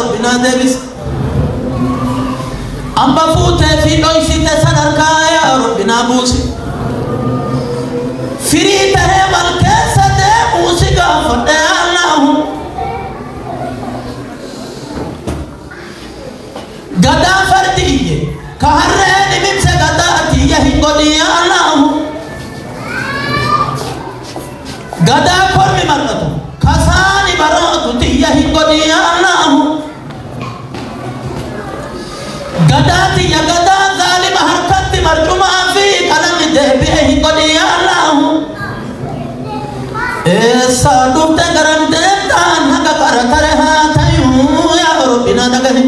Rabbi naa deebisi. Amba fuutee fi dhoysite san harkaa yaa Rabbi naa buusi. Firii tahee wal keessa deemuu si gaafadhe yaa Allahu. Gadaa fardi iyye ka harreen imimse gadaa tiyya hin godhin yaa Allahu. Gadaa kormi mar'atu kasaani barootu tiyya hin godhin yaa Allahu. Gadaa tiyya gadaa zaalima harkatti marcumaa fi qalamni deebi'e hin godhin yaa Allahu. Eessaa dhufte garam deemtaan haqa qara tare haa tayuu yaa Rabbi naa dhagahi.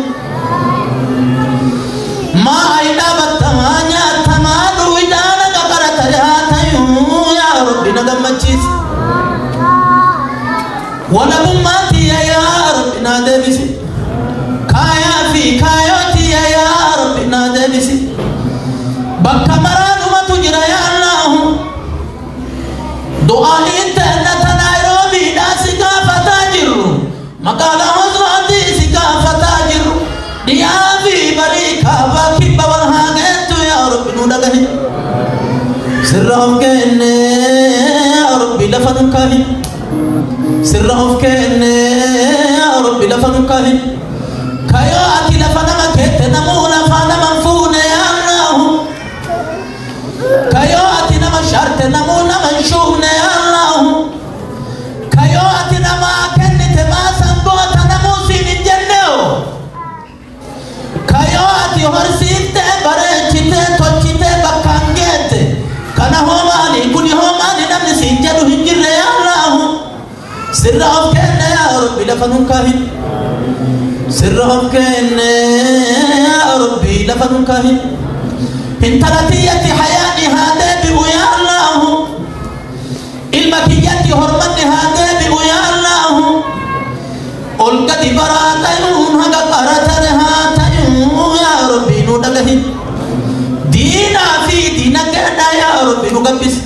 Maa ayi dhaabattamaa nyaatamaa duwidhaan haqa qara tare haa tayuu yaa Rabbi na gammachiisi. Walabummaa tiyya yaa Rabbi naa deebisi. Kaayaa fi kaayoo tiyya yaa Rabbi naa deebisi. Bakka maraanumatu jira yaa Allahu. Du'aa'iin teennata Naayiroobiidhaa si gaafataa jirru. Magaalaa Hosrootii si gaafataa jirru. Dhiyaa fi barii kaabaa kibba wal haa geettu yaa Rabbi nu dhagahi. Sirra of kenne yaa Rabbi lafa nu kaahi. Sirra of kenne yaa Rabbi lafa nu kaahi. Kayoo ati lafa nama keette namuu lafaa nama hin fuune yaa Allahu. Kayoo ati nama sharte namuu nama hin shuufne yaa Allahu. Kayoo ati namaa kennite maasan goota namuu siin hin jenneo. Kayoo ati horsiifte bareechite tolchite bakkaan geette. Kana hoo maali kuni hoo maali namni siin jedhu hin jirre yaa Allahu. Sirra of kenne yaa Rabbi lafa nun kaahin. Sirra of kenne yaa Rabbi lafa nun kaahin. Intala tiyyatti hayaani haa deebi'u yaa Allahu. Ilma kiyyatti hormanni haa deebi'u yaa Allahu. Ol gadi baraa tayuun haga qara tare haa tayuu yaa Rabbi nu dhagahi. Diinaa fi diinagdeedhaa yaa Rabbi nu gabbisi.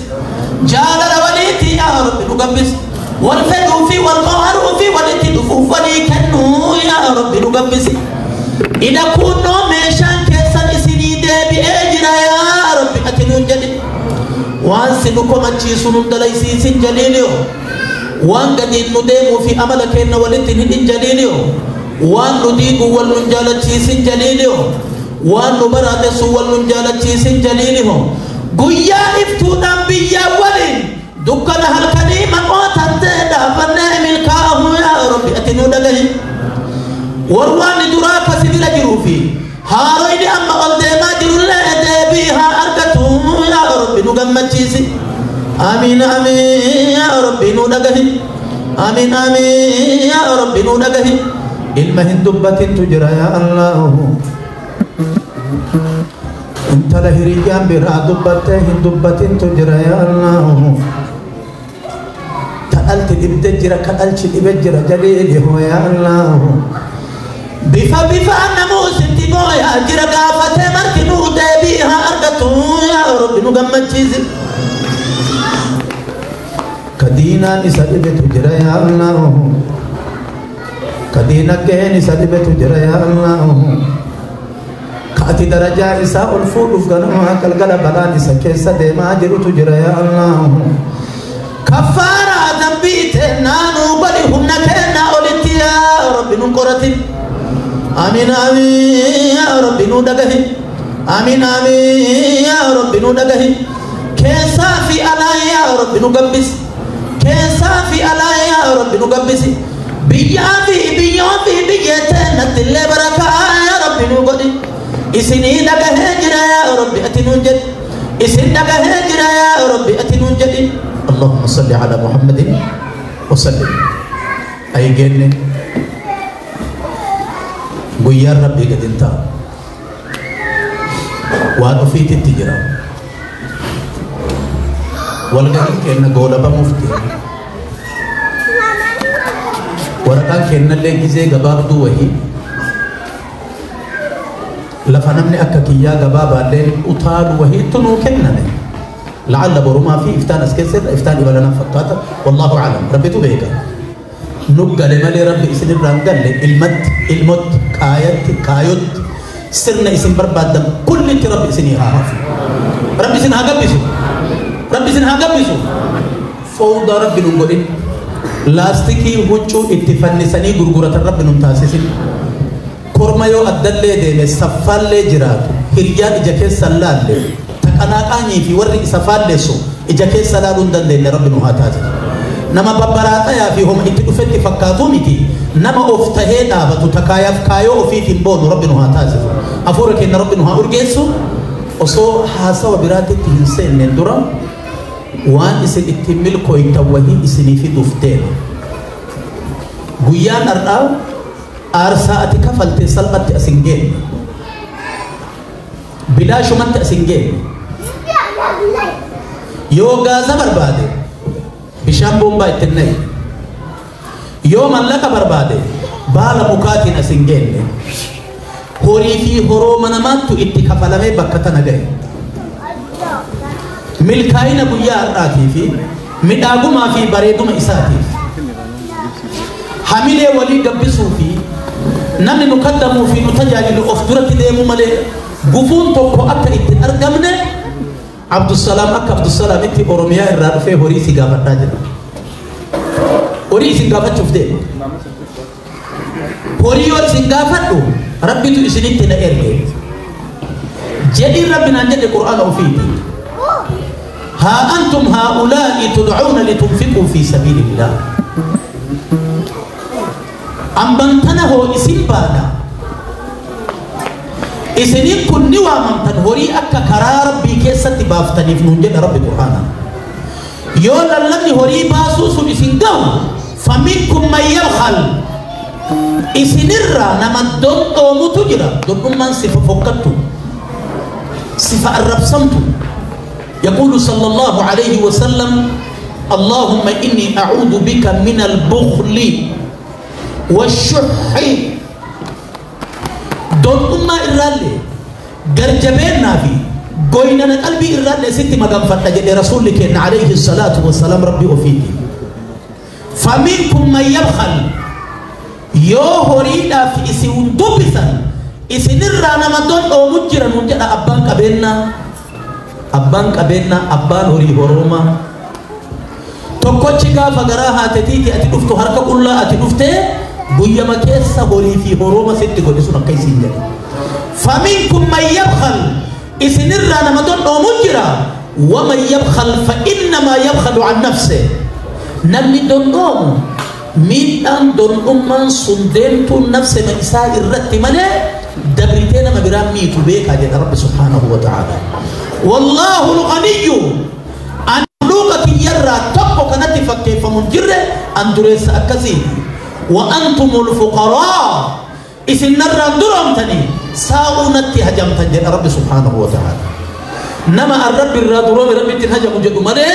Jaalala waliitti yaa Rabbi nu gabbisi. Wal fedhuu fi wal qoharuu fi walitti dhufuuf walii kennuu yaa Rabbi nu gabbisi. Ida kunnoo meeshaan keessan isinii deebi'ee jira yaa Rabbi ati nuun jedhi. Waan si nu komachiisu nun dalaysiisin jaliiliyo. Waan gadiin nu deemuu fi amala keenna walitti hin hidhin jaliiliyo. Waan nu diigu wal nun jaalachiisin jaliiliyo. Waan nu baraatessu wal nun jaalachiisin jaliiliyo. Guyyaa iftuudhaan biyyaa waliin dukkana halkanii maqoo tantee dhaabannee milkaa'u yaa Rabbi ati nu dhagahi. Warwaanni duraa ka si bira jiruu fi haaroyni amma ol deemaa jirullee deebii haa argatu yaa Rabbi nu gammachiisi. Amiin amiin yaa Rabbi nu dhagahi. Amiin amiin yaa Rabbi nu dhagahi. Ilma hin dubbatintu jira yaa Allahu. Intala hiriyyaan biraa dubbattee hin dubbatintu jira yaa Allahu. Ta dhalti dhibde jira ka dhalchi dhibe jira jaliili hoo yaa Allahu. Bifa bifaan namuu sitti booyaa jira gaafatee marti nuu deebii haa argatu yaa Rabbi nu gammachiisi. Ka diinaan isa dhibetu jira yaa Allahu. Ka diinagdeen isa dhibetu jira yaa Allahu. Ka ati darajaa isaa ol fuudhuuf ganamaa galgala balaan isa keessa deemaa jirutu jira yaa Allahu. Kaffaaraa dambii teennaa nuu godhi humna keennaa olitti yaa Rabbi nun qoratin. Amiin amiin yaa Rabbi nu dhagahi. Amiin amiin yaa Rabbi nu dhagahi. Keessaa fi alaa yaa Rabbi nu gabbisi. Keessaa fi alaa yaa Rabbi nu gabbisi. Biyyaa fi biyyoo fi biyyee teennatti illee barakaa yaa Rabbi nu godhi. Isinii dhagahee jira yaa Rabbi ati nuun jedhi. Isin dhagahee jira yaa Rabbi ati nuun jedhi. Allahumma salli ala Muhammadin wa sallim. Ayi geenne guyyaan Rabbii gad hin taa'u. Waan ofiititti jira. Walgahiin keenna goolabamuuf deema. Waraqaan keennallee gizee gabaabduu wahii lafa namni akka kiyyaa gabaabaalleen utaalu wahiitu nuu kenname. La'alla borumaa fi iftaan as keessa irra iftaan ibalana fakkaata. Wallaahu a'lam. Rabbitu beeka. Nuggale malee Rabbi isin irraan galle ilmatti ilmotti kaayatti kaayotti sirna isin barbaaddan kullitti Rabbi isinii haa hafu. Rabbi isin haa gabbisu. Rabbi isin haa gabbisu. Fowdaa Rabbi nun godhin. Laastikii huccuu itti fannisanii gurguratan Rabbi nun taasisin. Korma yoo addallee deeme saffaallee jiraatu hiriyyaan ija keessa laalle taqanaaqaanyii fi warri isa faalleessu ija keessa laaluu hin dandeenye Rabbi nu haa taasisu. Nama babbaraaqayaa fi homa itti dhufetti fakkaatu miti nama of tahee dhaabatu takaayaaf kaayoo ofiitiin boonu Rabbi nu haa taasisu. Hafuura keenya Rabbi nu haa urgeessu. Osoo haasawa biraatitti hin seenneen dura waan isin ittiin milkooytan wahii isinii fiduuf deema. Guyyaan har'aa aarsaa ati kafalte salphatti as hin geenye. Bilaashumatti as hin geenye. Yoo gaaza barbaade bishaan boombaa ittiin na'i. Yoo mallaqa barbaade baala mukaatiin as hin geenye. Horii fi horooma namaattu itti kafalamee bakka tana ga'e. Milkaa'ina guyyaa har'aatii fi midhaagumaa fi bareeduma isaatiif hamilee walii gabbisuu fi namni nu kaddamuu fi nu tajaajilu of duratti deemuu malee gufuun tokko akka itti argamne Abdusalaam akka Abdusalaamitti Oromiyaa irraa dhufee horii si gaafadhaa jira. Horii isin gaafachuuf deema. Horii yoo isin gaafadhu Rabbitu isinitti na erge. Jedhiin Rabbi naan jedhe Qur'aana ofiiti. Haa antum haa'ulaa'i tud'uuna litunfiquu fi sabiilillah. Ambantana hoo isin baana. Isiniin kun ni waamamtan horii akka karaa Rabbii keessatti baaftaniif nuun jedha Rabbi Qur'aana. Yoo lallabni horii baasuu sun isin gahu faminkum man yabkhal. Isinirraa nama dondhoomutu jira. Dondhummaan sifa fokkattu, sifa arrabsamtu. يقول صلى الله عليه وسلم اللهم إني أعوذ بك من البخل والشح. دون أمة إرالي قرجبين نافي قويننا قلبي إرالي ستي مقام فتجد رسولك عليه الصلاة والسلام ربي أفيدي. فمنكم من يبخل يو هريدا في إسي دوبسا إسي نرانا ما دون أو مجرا مجرا أبان قبلنا abbaan qabeenna abbaan horii horooma tokkochi gaafa garaa haatetiiti ati dhuftu harka qullaa ati dhuftee guyyama keessa horii fi horooma sitti godhe sun akka isiin jedhe. Faminkum man yabkhal isinirraa nama dondhoomu jira. Waman yabkhal fa innamaa yabkhalu an nafse. Namni dondhoomu miidhaan dondhummaan sun deemtuun nafsema isaa irratti malee dabritee nama biraa miitu beekaa jedha Rabbi subhaanahu wa ta'ala. والله الغني أن مخلوقك يرى تبقى كانت فكيف منجرة أن درس أكزي وأنتم الفقراء إذن نرى درمتني ساونتي هجمت رب سبحانه وتعالى. نما الرب الرادروم رب تنهجم جد مره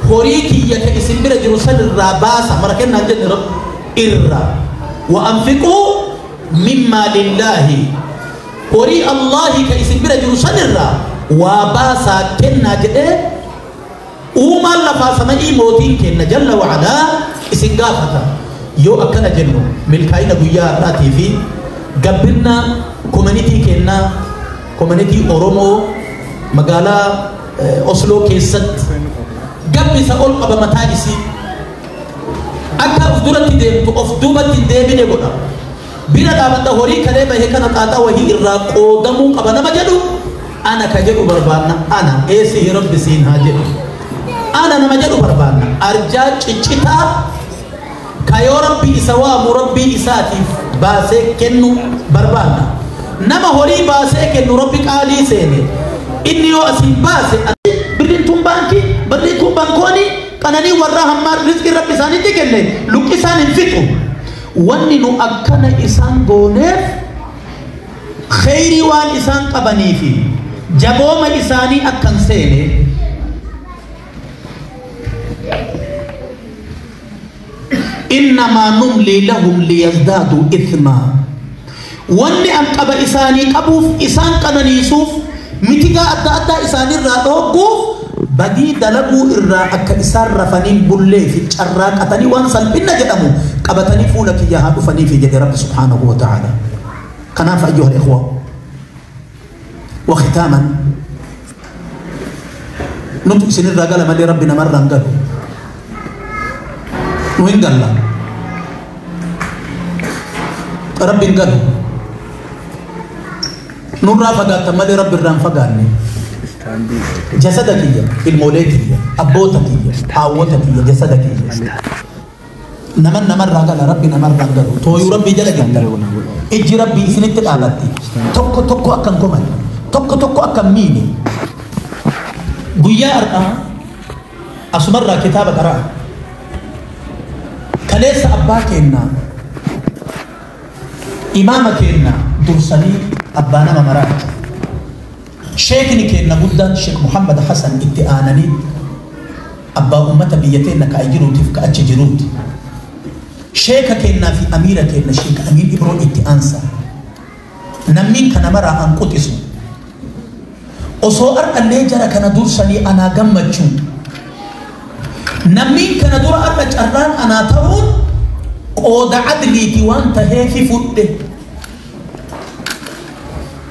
هوريكي يك إسم بر جروسان الراباسة مركنا جد رب إرى وأنفقوا مما لله هوري الله كإسم بر جروسان الرا وباسا كنا جده وما لفا سمعي موتين كنا جل وعلا إسن غافتا يو أكنا جنو ملكاين قويا راتي في قبلنا كومنيتي كنا كومنيتي أورومو مقالا أوسلو كيست قبل سأقول قبل متاجسي أكا أفدورتي ديمتو أفدوبتي ديمين يقول بنا دابتا هوري كلمة هكنا تاتا وهي إرا قودمو قبل ما جدو أنا كجدو بربانا أنا إيسي رب سين هاجد أنا نما جدو بربانا أرجع تشتا كيو ربي إسوا مربي إساتي باسه كنو بربانا نما هوري باسه كنو ربي قالي سيني إني يو أسين باسه برين بانكي برين بانكوني كانني ورا همار رزق ربي ساني تكني لوك إسان انفتو واني نو أكنا إسان غونيف خيري وان إسان قبني في jabooma isaanii akkan seene innamaa numlii lahum liyazdaaduu ithmaa wanni an qaba isaanii qabuuf isaan qananiisuuf mitigaa adda addaa isaanirraa dhoogguuf badii dalaguu irraa akka isaan rafaniin bullee fi carraaqatanii waan salphina jedhamu Qabatanii fuula kiyya haa dhufanii fi jedhe Rabbi subhaanahu wa ta'ala. Kanaaf ayyuha al-ikhwa wa khitaaman nutu isinirraa gala malee Rabbi namarraa hin galu. Nu hin galla. Rabbi hin galu. Nurraa fagaattan malee Rabbi irraa hin fagaanne. Jasada kiyya, ilmoolee kiyya, abboota kiyya, haawwota kiyya, jasada kiyya. Naman namarraa gala, Rabbi namarraa galu. Tooyuu Rabbi jala jirta. Ijji Rabbi isinitti dhaabatti. Tokko tokko akka hin komanne, tokko tokko akka hin miine. Guyyaa har'aa asumarraa kitaaba qaraa. Kaleessa abbaa keennaa, imaama keennaa dursanii abbaa nama maraati. Sheekni keenna guddaan Sheek Muhammad Hassan itti aananii abbaa ummata biyya teenna ka jiruutiif ka achi jiruuti. Sheeka keennaa fi amiira keenna Sheek Amiin Ibroo itti aansa. Namni kana maraa an quxisu. Osoo har'allee jara kana dursanii anaa gammachuu. Namni kana dura har'a carraan anaa ta'uun qooda adliiti waan taheefi fudhe.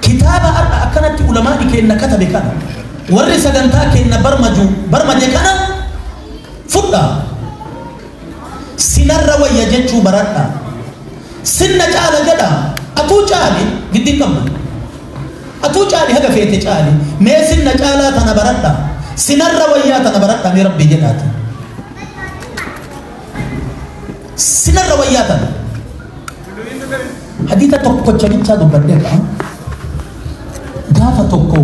Kitaaba har'a akkanatti ulamaani keenna katabe kana warri sagantaa keenna barmaje kana fudha. Sinarra wayya jechuu baradha. Sinna caala jedha. Atuu caali giddi qabdu. Atuu caali haga feete caali. Mee sinna caalaa tana baradha. Sinarra wayyaa tana baradha mee Rabbi jedhaati. Sinarra wayyaa tana. Hadiisa tokkocha bichaa dubbadhee ka'a. Gaafa tokko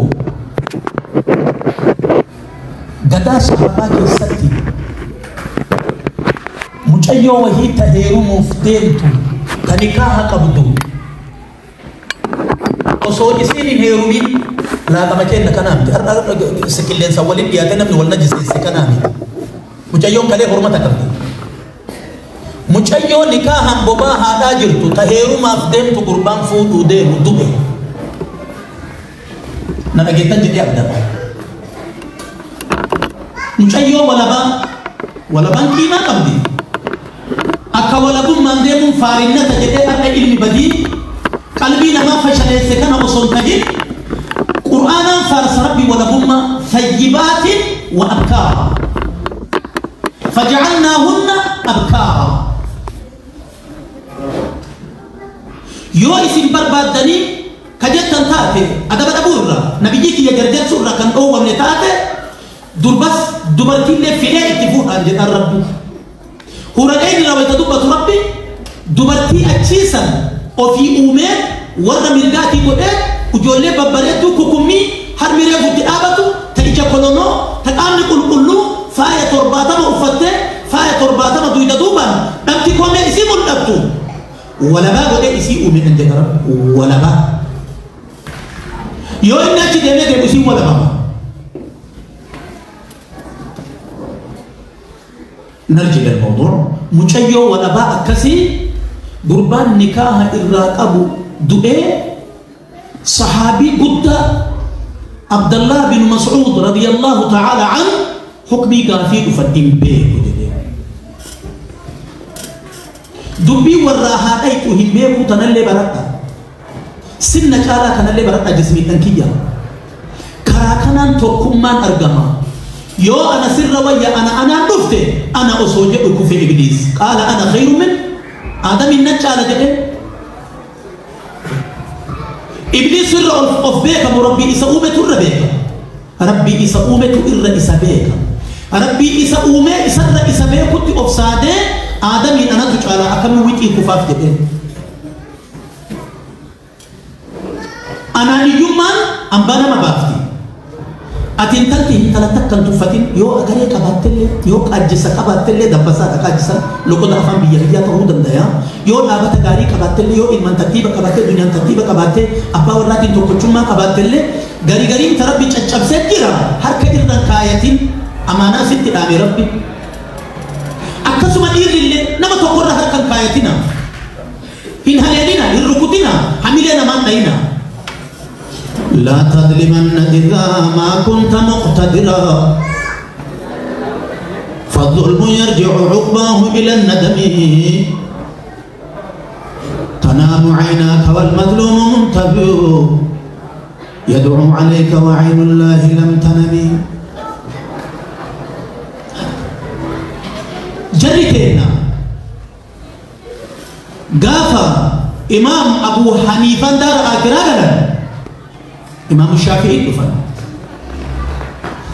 gadaa sahabaa keessatti mucayyoo wahii ta heerumuuf deemtu ta nikaaha qabdu osoo isiin hin heerumin laaqama keenna kanaa miti. Har'a qilleensa waliin dhiyaate namni wal najisiise kanaa miti. Mucayyoon kalee hormata qabdi. Mucayyoo nikaahaan bobaa haadhaa jirtu ta heerumaaf deemtu gurbaan fuudhuu deemu du'e. Na dhageettan jedhee abdata. Mucayyoo walabaa walabaan qiimaa qabdi. Akka walabummaan deemuun faarinnata jedhee har'a ilmi badii qalbii namaa fashaleesse kana osoo hin tahin Qur'aanaan faarsa Rabbi walabummaa fayyibaatin wa abkaara. Fajacalnaahunna abkaara. Yoo isin barbaaddanii ka jettan taate adaba dhabuu irraa nabiyyi kiyya jarjarsuu irraa kan dhoowwamne taate durbas dubartiillee fidee itti fuudhaan jedhan Rabbi. Huraqeen irraa wayita dubbatu Rabbi dubartii achiisan ofii uumee warra mirgaatii godhee ijoollee babbareedduu kukummii harmi reefu itti dhaabatu ta ija kolonoo ta qaamni qulqulluu faaya 70 uffattee faaya 70 duyda duubaan dhabti koomee isii mul'attu walabaa godhee isii uume kan jedha Rabbi walabaa. Yoo inni achi deemee deemu isiin walabama. نرجع للموضوع. mucayyoo walabaa akkasii gurbaan nikaaha irraa qabu du'ee saxaabii guddaa Abdallah bin Mas'uud radiyallahu ta'ala an hukmii gaafii dhufan hin beeku jedhee. Dubbii warraa haa dhayxu hin beeku tanallee baradha. Sinna caalaa kanallee baradha jismiidhaan kiyya. Karaa kanaan tokkummaan argama. Yoo ana sirra wayya ana anaan dhufte ana osoo jedhu kufe Ibliis. Qaala ana khayru min Aadamin nan caala jedhee. Ibliis irra of beekamu Rabbii isa uumetu irra beeka. Rabbii isa uumetu irra isa beeka. Rabbii isa uumee isarra isa beekutti of saadee Aadamiin anatu caala akkamiin wixii kufaaf jedhee. Anaan iyyummaan hambaa nama baafti. Ati intalti intala takka hin tuffatin yoo agaree qabaattellee yoo qaajjisa qabaattellee dabbasaadha qaajjisa loqoda afaan biyya biyyaa ta'uu danda'a. Yoo dhaabata gaarii qabaattellee yoo ilmaan tartiiba qabaattee duniyaan tartiiba qabaattee abbaa warraatiin tokkochummaa qabaattellee garii gariin ta Rabbi caccabsee jira harka irraan kaayatin amaanaa sitti dhaame Rabbi. Akkasuma dhiirrillee nama tokkorra harka hin kaayatina. Hin haleelina, hin rukutina, hamilee namaan dhayina. لا تظلمن إذا ما كنت مقتدرا فالظلم يرجع عقباه إلى الندم. تنام عيناك والمظلوم منتبه يدعو عليك وعين الله لم تنم. جريتنا قافا إمام أبو حنيفة دار آكراغنا إمام الشافعي دفن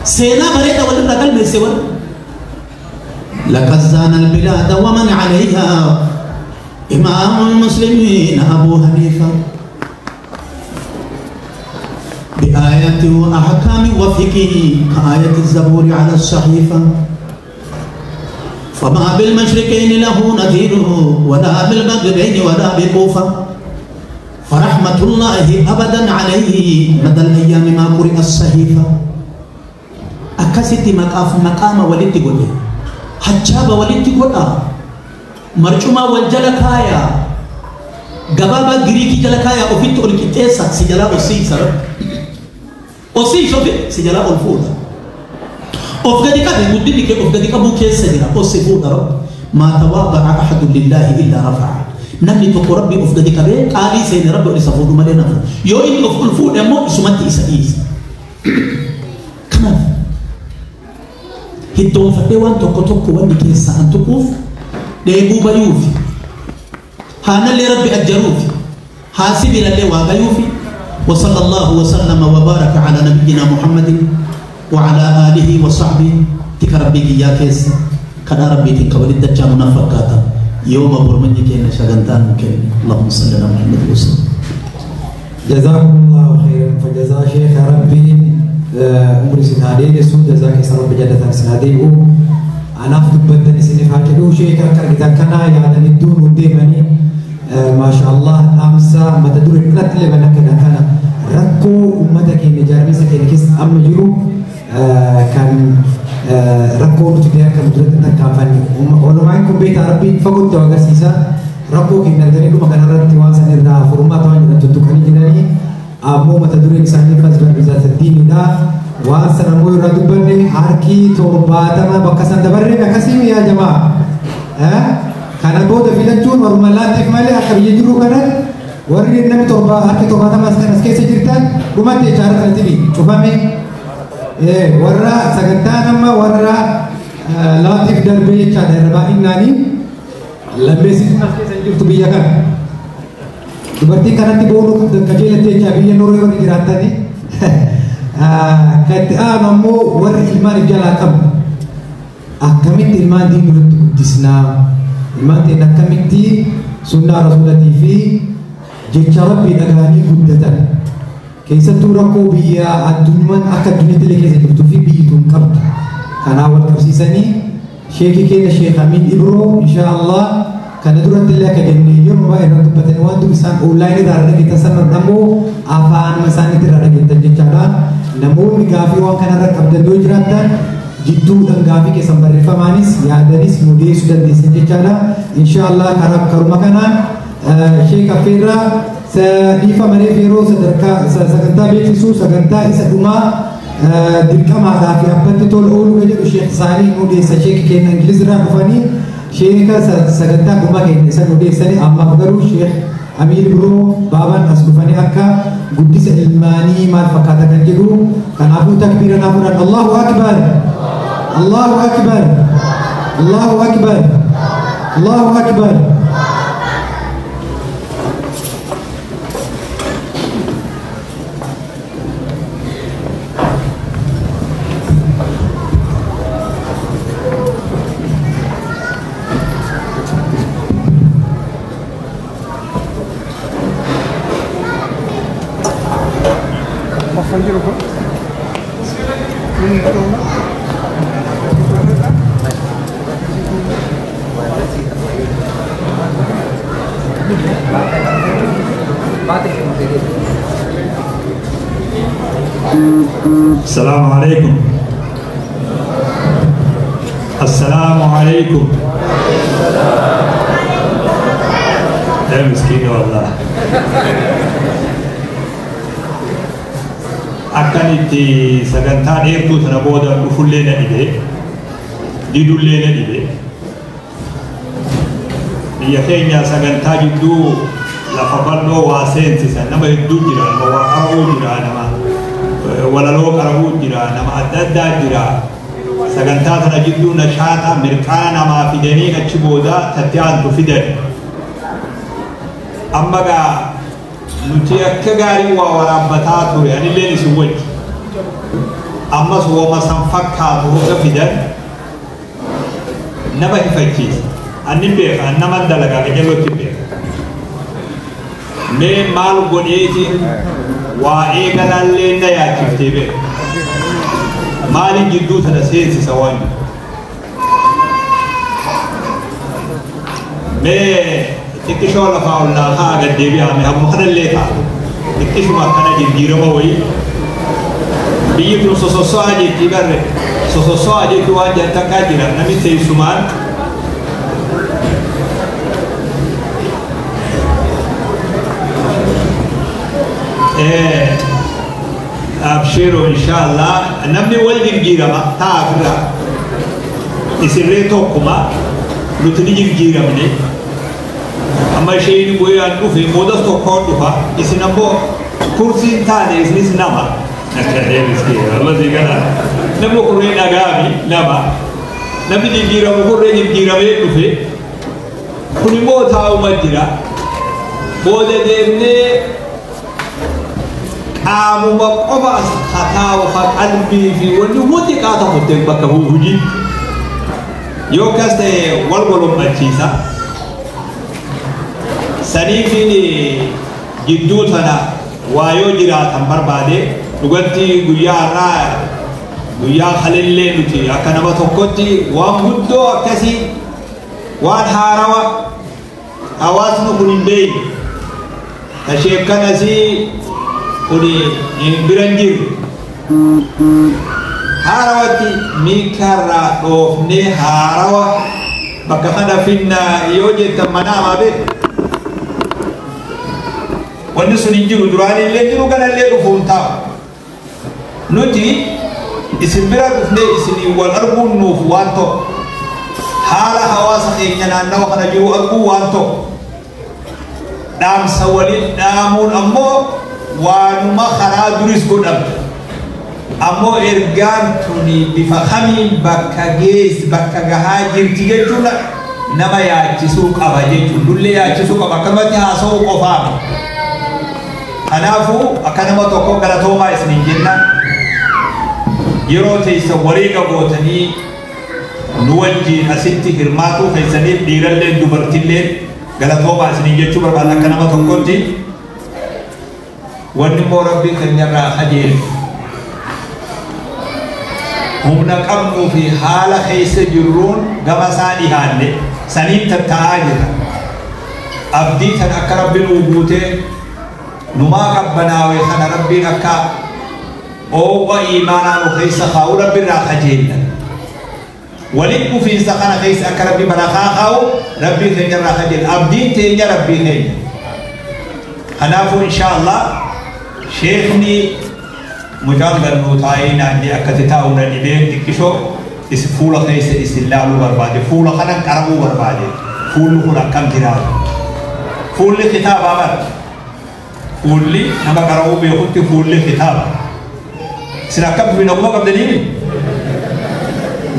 سينا بريدة ولن رجل من سوى لقد زان البلاد ومن عليها إمام المسلمين أبو حنيفة بآيات وأحكام وفقه كآية الزبور على الصحيفة. فما بالمشرقين له نذير ولا بالمغربين ولا بكوفة فرحمة الله أبدا عليه مدى الأيام ما قرئ الصحيفة. أكست مقاف مقام ولدت قوله حجاب ولدت قوله مرجوما والجلكايا قبابا غريكي جلكايا وفيت أولكتيسا سجلاء السيسر أسي شوفي سجلاء الفوضى أفقدك مدنك أفقدك أبو كيس سجلا أسي فوضى رب ما تواضع أحد لله إلا رفعه. نمني تقو ربي أفقدك به قالي سين ربي أولي سفوض مالي نفو يو إني أفقل فوض أمو إسمتي إسا إيس. كمان هدوم فتوان توكو توكو واني كيسا أن تقوف ليبو بيوفي هانا اللي ربي أجروفي حاسبي للي واغيوفي. وصلى الله وسلم وبارك على نبينا محمد وعلى آله وصحبه. تك ربي يا كيس كنا ربي تك ولد الدجال نفكاتا يوم برمني كين شغنتان ممكن. اللهم صل على محمد وسلم. جزاكم الله خيرا. فجزا شيخ ربي عمر سنادي يسوع جزاك ربي جل سنادي أنا أخذ سني فاكدو شيخ كرجتا كنا يعني ندون وديمني ما شاء الله أمسا ما تدور كنا تلبنا كنا كنا ركو أمتك إن جارمي سكين كيس أم جرو كان ركو نتبيع كمدرة تكافني ولو معكم بيت عربي فقط توقع سيسا ركو كنا ندري لما كان رد توان سنرنا فرما توان تدخلني جناني أمو ما تدور إنساني فاز بذات الدين دا وان سنمو يردبني حركي ترباتا ما بكسان دبرني بكسيم يا جماعة كان بود في لجون ورمالات مالي أخبي يجرو كانت وري النبي تربا حركي ترباتا ما سكن اسكي سجرتان وما تجارة تبي شوفامي إيه ورا سكتان أما ورا لطيف دربي كان ربا إنني لما سكن اسكي سجرت بيا كان دبرتي كانت تبونو كجيلة تجابية نوري وري جراتني كانت أنا مو وري إيمان جلا كم أكملت إيمان دين قدسنا إيمان دين أكملت سنة رسولتي في جيش ربي نغاني قدتا كيس توركو بيا الدنيا أكد دنيا تلك كيس تبتو في بيتون قبل كان أول تفسيسني شيخي كين الشيخ أمين إبرو إن شاء الله كان دورة الله كجنة يوم ما إرادة بتنوان دو بسان أونلاين دارنا kita sana namo afaan masani tirada kita jecara namun gafi wan kana rakab dan dojratan jiddu dan gafi ke sambar manis ya danis mudi sudah disejecara insyaallah karab karumakanan Sheikh Afira sadifa mare fero sadarka saganta beeksisu sagantaa isa dhumaa dirqamaadhaa fi abbatti tol ooluu jedhu Sheikh Saalih nu dhiyeessa. Sheikh keenya Ingiliz irraa dhufanii Sheikha sagantaa dhumaa keenya isa nu dhiyeessanii ammaaf garuu Sheikh Amiir biroo baabaan as dhufanii akka guddisa ilmaanii maal fakkaata kan jedhu kanaafuu takbiira naa fudhan. Allahu akbar, Allahu akbar, Allahu akbar, Allahu akbar. السلام عليكم. السلام عليكم. يا مسكين والله. Akkanitti sagantaa dheertuu sana booda dhufullee na dhibe, didullee na dhibe. Biyya keenya sagantaa jidduu Lafa bal'oo waa seensisan nama hedduu jira, nama waa qara'uu jira, nama walaloo qara'uu jira, nama adda addaa jira. Sagantaa tana jidduu nashaata mirqaana namaa fidanii achi booda tatti aantu fidan. Amma gaa nuti akka gaarii waa waraabbataa ture, anilleen isin wajji. Ammas wooma san fakkaatu hogga fidan nama hifachiisa. Annin beeka, an naman dalagaa qajeelootti beeka. Mee maal godheetiin waa eegalallee na yaachiftee beeka. Maaliin jidduu tana seensisa waan jiru. Mee xiqqishoo lafaa ol naa kaa gad deebi'ame hammuma kanallee ta'a. Xiqqishuma akkana jijjiirama wayii. Biyyi kun sososso'aa jetti barre. Sososso'aa jechuun waan jedhan takkaa jira. Namni teessumaan abshiru inshallah namni wal jijjiirama ta'a ofirraa isinillee tokkuma nuti ni jijjiiramne amma isheen guyyaan dhufe moodas tokkoon dhufa isin ammoo kursiin taane isinis nama namni kurree dhagaami nama namni jijjiiramu kurree jijjiiramee dhufe kun immoo taa'uma jira booda deemnee qaamuma qofa as hataa'u ha qalbii fi wanni hundi qaata kuttee bakka hojii yoo akkas ta'e wal golommachiisa. Saniifiin jidduu tana waa yoo jiraatan barbaade dhugatti guyyaa har'aa guyyaa kalillee nuti akka nama tokkotti waan guddoo akkasii waan haarawa hawaasni kun hin beekne tasheekkanasii kun hin bira hin jirre haarawatti miikarraa dhoofnee haarawa bakka kana finna yoo jettan mana hamaa beeku. Wanni sun hin jiru duraan illee jiru kanallee dhufuun taa'u. Nuti isin bira dhufnee isinii wal arguun nuuf waan tokko. Haala hawaasa keenya naannawa kana jiru arguu waan tokko. Dhaamsa waliin dhaamuun ammoo waanuma karaa duris godhamte. Ammoo ergaan tuni bifa kamiin bakka geessi bakka gahaa jirti jechuun nama yaachisuu qaba jechuun dullee yaachisuu qaba akkanumatti haasa'uu qofaami. Kanaafuu akka nama tokko galatoomaa isiniin jenna yeroo teessan wareega gootanii nu wajjiin asitti hirmaatuu keessaniif dhiirallee dubartillee galatoomaa isiniin jechuu barbaada akka nama tokkotti. Wanni immoo rabbii keenyarraa kajeelu humna qabnuu fi haala keessa jirruun gama isaa dhihaanne saniin tatta'aa jirra. Abdii tan akka rabbi nuu guutee numaa qabbanaawe kana rabbiin akka oowwa iimaanaa nu keessa kaa'u rabbi irraa kajeella. Waliin dhufiinsa kana keessa akka rabbi barakaa kaa'u rabbii keenya irraa kajeella. Abdiin teenya rabbii keenya. Kanaafuu inshaallah sheekni mucaan gannuu taa'ee naannee akkatti taa'u na dhibee xiqqishoo isin fuula keessa isin laaluu barbaade fuula kanan qara'uu barbaade fuulli kun akkam jiraatu fuulli kitaabaa bara fuulli nama qara'uu beekutti fuulli kitaaba isin akkam dubbina kuma qabdanii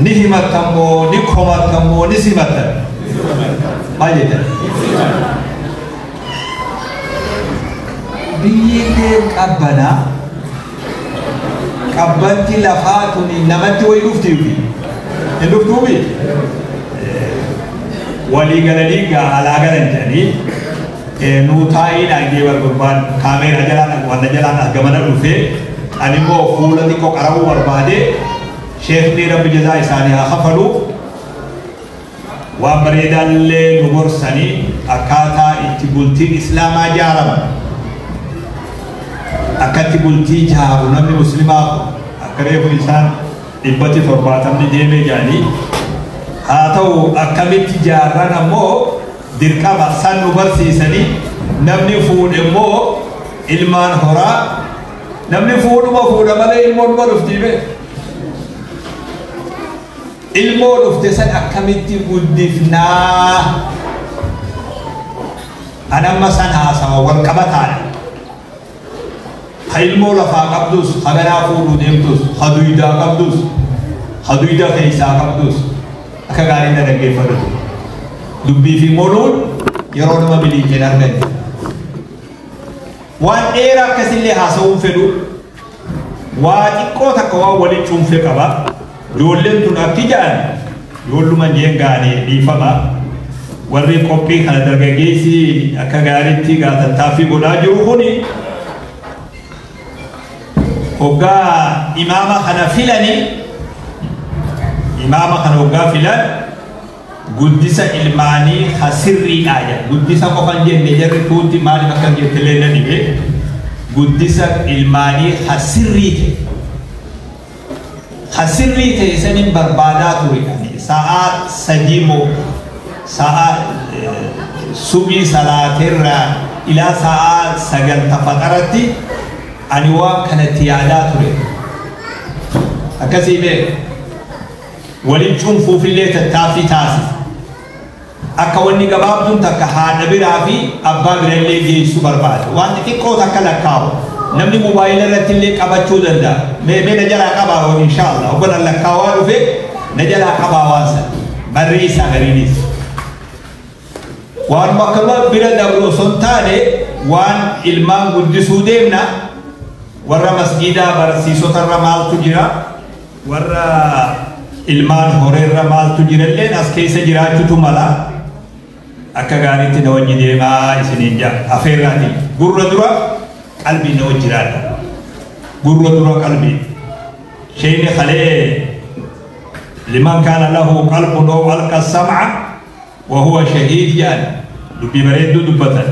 ni himattan moo ni komattan moo ni simattan maal jettan biyyi kee qabbanaa qabbanti lafaa tuni namatti wayi dhufti hin dhuftuubi walii galanii gaa alaa galan jedhanii nuu taa'ii dhaangee barbaad kaameeraa jalaan wanta jalaan as gamana dhufee ani immoo fuula xiqqoo qara'uu barbaade sheekni rabbi jazaa isaanii haa kafalu waan bareedaallee nu gorsanii akkaataa itti bultiin islaamaa jaarama akkatti bultii jaaru namni muslimaa akka reefu isaan 170 deemee jedhanii haa ta'u akkamitti jaarran ammoo dirqama san nu barsiisanii namni fuudhe immoo ilmaan horaa namni fuudhuma fuudha malee ilmoodhuma dhuftii bee ilmoo dhufte san akkamitti guddifnaa Anamma san haasawa wal qabataadha. Ha ilmoo lafaa qabdus, ha garaa fuudhuu deemtus, ha duydaa qabdus, ha duyda keessaa qabdus akka gaarii na dhaggeeffatu. Dubbii fi moluun yeroo nama biliiqeen arganne. Waan dheeraa akkasillee haasa'uun fedhu waa xiqqoo takka waan waliin cuunfee qaba. Ijoolleen tun akki ja'an ijoolluma jeen gaanii dhiifama. Warri qophii kana dargaggeessi akka gaariitti tattaaffii godhaa jiru kuni hoggaa imaama kana filanii imaama kana hoggaa filan guddisa ilmaanii ha sirriidhaa jedha. Guddisa qofan jenne jarri tuutti maaliif akkan jettillee na dhibe. Guddisa ilmaanii ha sirrii ta'e. Ha sirrii ta'e sanin barbaadaa ture. Sa'aa 3 moo sa'aa subii salaateerraa ilaa sa'aa 9 tafaxaratti ani waan kanatti yaadaa ture. Akkasii beeku. Waliin cuunfuufillee tattaaffii taasisa. Akka wanni gabaabduun takka haadha biraa fi abbaa birallee geessuu barbaada. Waan xixiqqoo takka lakkaa'u. Namni mobaayila irratti illee qabachuu danda'a. Mee na jalaa qabaa inshaallah. Obbolaan lakkaawaa dhufe na jalaa qabaa waan sana. Barri isaa gariinis. Waanuma akkuma bira dabru osoo hin taane waan ilmaan guddisuu deemna. Warra masgiidaa barsiisotarra maaltu jira? Warra ilmaan horeerra maaltu jira illeen as keessa jiraachuutu mala. Akka gaariitti na wajji deemaa isiniin jaa afeerraati. Gurra dura qalbii na wajji jiraadha. Gurra dura qalbii. Shayni kalee liman kaana lahu qalbun aw alqa sam'a wa huwa shahiid jedhan dubbii bareedduu dubbatan.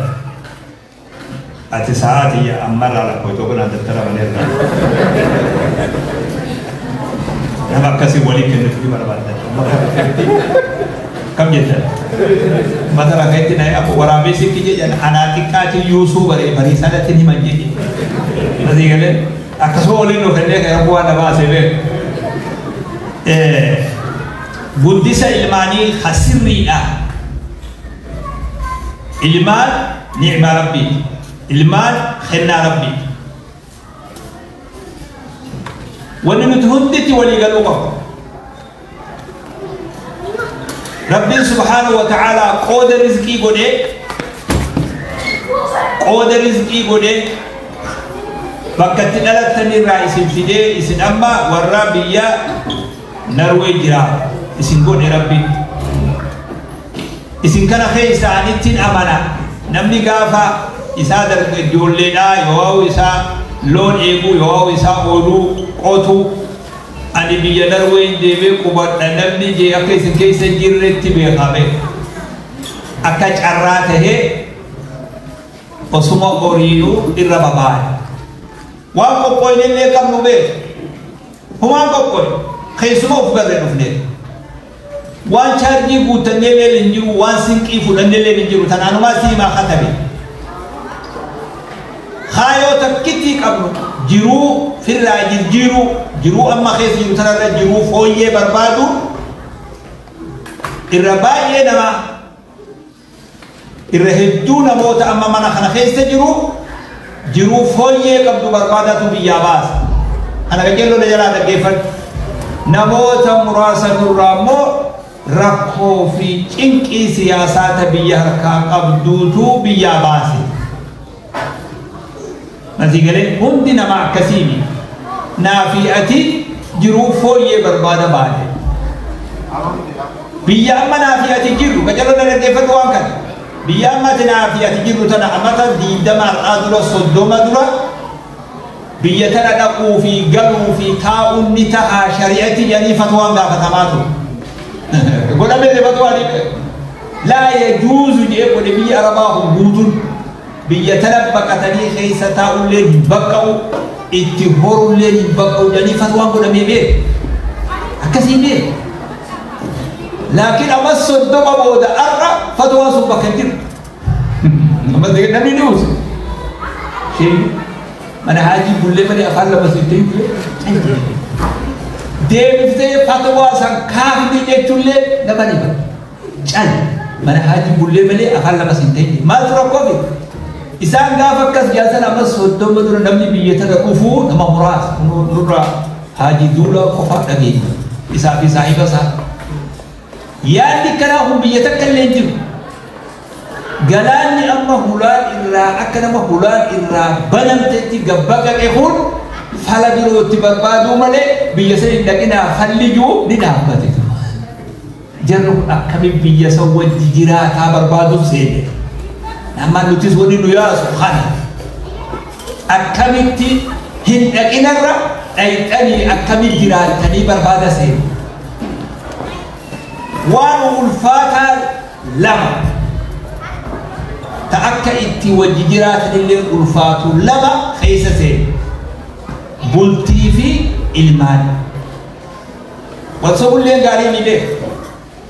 Ati sa'aatii ammarraa lakkooftuu kanaan daftara malee irraa. Nama akkasii walii kennuuf barbaaddan. Kam jettan? Mata rakkaatti na abu waraabee sikki jedhan anaa xiqqaati yuusuu baree barii sanatti himan jedhe. Asii galee akkasuma waliin nu kennee kan rabbu waan na baasee beeku. Guddisa ilmaanii hasirriidha. Ilmaan ni'ma rabbii. Ilmaan kennaa rabbii. Wanni nuti hunditti walii galuu qabnu. Rabbiin subhaanahu wa ta'aalaa qooda rizqii godhee qooda rizqii godhee bakka itti dhalattanirraa isin fidee isin amma warra biyya Narwee jira isin godhe Rabbiin. Isin kana keessa anittiin amana namni gaafa isaa darbe ijoolleedhaa yoo isaa loon eeguu yoo isaa ooluu qotuu ani biyya Narween deemee qubadha namni jee akka isin keessa jirretti beekame akka carraa tahee osuma horiinuu irra babaa'e. Waan qophoonillee qabnu beeku. Humaan qophoone keessuma of garree dhufne. Waan chaarjii guutannee hin jiru waan sinqii fudhannee hin jiru tanaanumaa siimaa katabe. Haayoo takkitti qabnu jiruu firraa jijjiiruu jiruu amma keessa jiru tanarra jiruu fooyyee barbaadu irra baay'ee nama irra hedduu namoota amma mana kana keessa jiru jiruu fooyyee qabdu barbaadatu biyyaa baasa. Kana qajeeloo na jalaa dhaggeeffadhu. Namoota muraasa nurraa immoo rakkoo fi cinqii siyaasaa ta biyya harkaa qabduutu biyyaa baase. Asii galee hundi nama akkasiini. Naa fi ati jiruu fooyyee barbaada baate. Biyya amma naa fi ati jirru qajeeloo na dhaggeeffadhu waan kana. Biyya amma ati naa fi ati jirru tana amata 20 har'aa dura 30 dura biyya tana dhaquu fi galuu fi taa'uun ni ta'a shari'atti jedhanii fatwaan gaafatamaa ture. Godhamee fatwaan laa yajuuzu jedhee godhe biyya Arabaa kun guutuun biyya tana baqatanii keessa taa'ullee hin baqqa'u itti horullee hin baqqa'u jedhanii fatwaan godhamee beeku. Akkasii beeku. Laakiin amma 30 booda har'a fatwaan sun bakka hin jiru. Amma namni ni usa. Isheen mana haajii bullee malee afaan lama sittee hin deebiftee fatwaa san kaafni jechuullee nama dhiba. Cal. Mana haaji bullee malee afaan lamas hin ta'in. Maaltu rakkoo fi? Isaan gaafa akkas jaasan amma 30 dura namni biyya tana dhufuu nama muraasa nurraa haaji duula qofa dhageenya. Isaa fi saahiba isaa. Yaadni kanaa kun biyya takka illee hin jiru. Galaanni amma hulaan irraa akka nama hulaan irraa banamtetti gabbaqaqe kun fala birootti barbaaduu malee biyya san hin dhaqinaa falli jiru ni dhaabbate. Jarri kun akkamiin biyya san wajji jiraataa barbaaduuf seene. Amma nutis wanni nu yaasu kana. Akkamitti hin dhaqinarra dhayxanii akkamiin jiraatanii barbaada seene. Waan ulfaataa lama ta akka itti wajji jiraatanillee ulfaatu lama keessa seene. Bultii fi ilmaan. Walsobullee gaarii ni beeku.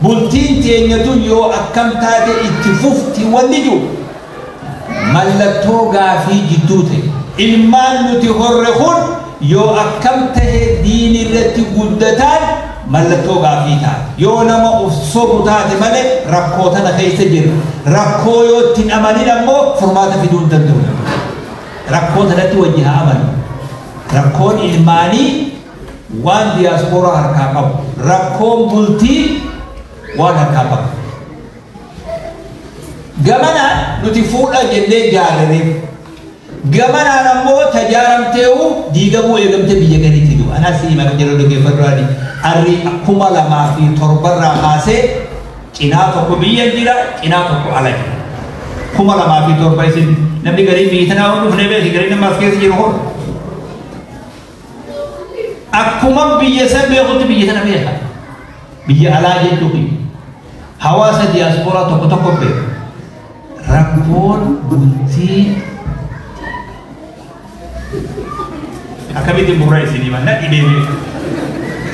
Bultiin teenyatu yoo akkam taate itti fufti wanni jiru mallattoo gaafii jidduu ta'e. Ilmaan nuti horre kun yoo akkam tahe diin irratti guddataan mallattoo gaafii taate. Yoo nama of sobu taate malee rakkoo tana keessa jira. Rakkoo yoo itti hin amanin ammoo furmaata fiduu hin danda'u. Rakkoo tanatti wajji haa amanu. Rakkoon ilmaanii waan diyaaspooraa harkaa qabu. Rakkoon bultii waan harkaa qabu. Gamanaan nuti fuudha jennee jaarrareef. Gamanaan ammoo tajaaramteewu diigamuu eegamtee biyya gadiitti jiru. Anas hima kan jedhu dhaggeeffadhu arri 2007 irraa kaasee cinaa tokko biyya jira, cinaa tokko ala jira. 2007 isin namni garii biyya tanaa waan dhufnee beeki garii nama as keessa jiru kun. Akkuma biyya san beekutti biyya tana beeka. Biyya alaa jechuun hawaasa diyaaspooraa tokko tokko beeku. Rakkoon bultii akkamitti gurra isinii himaa? Na dhibee beeku.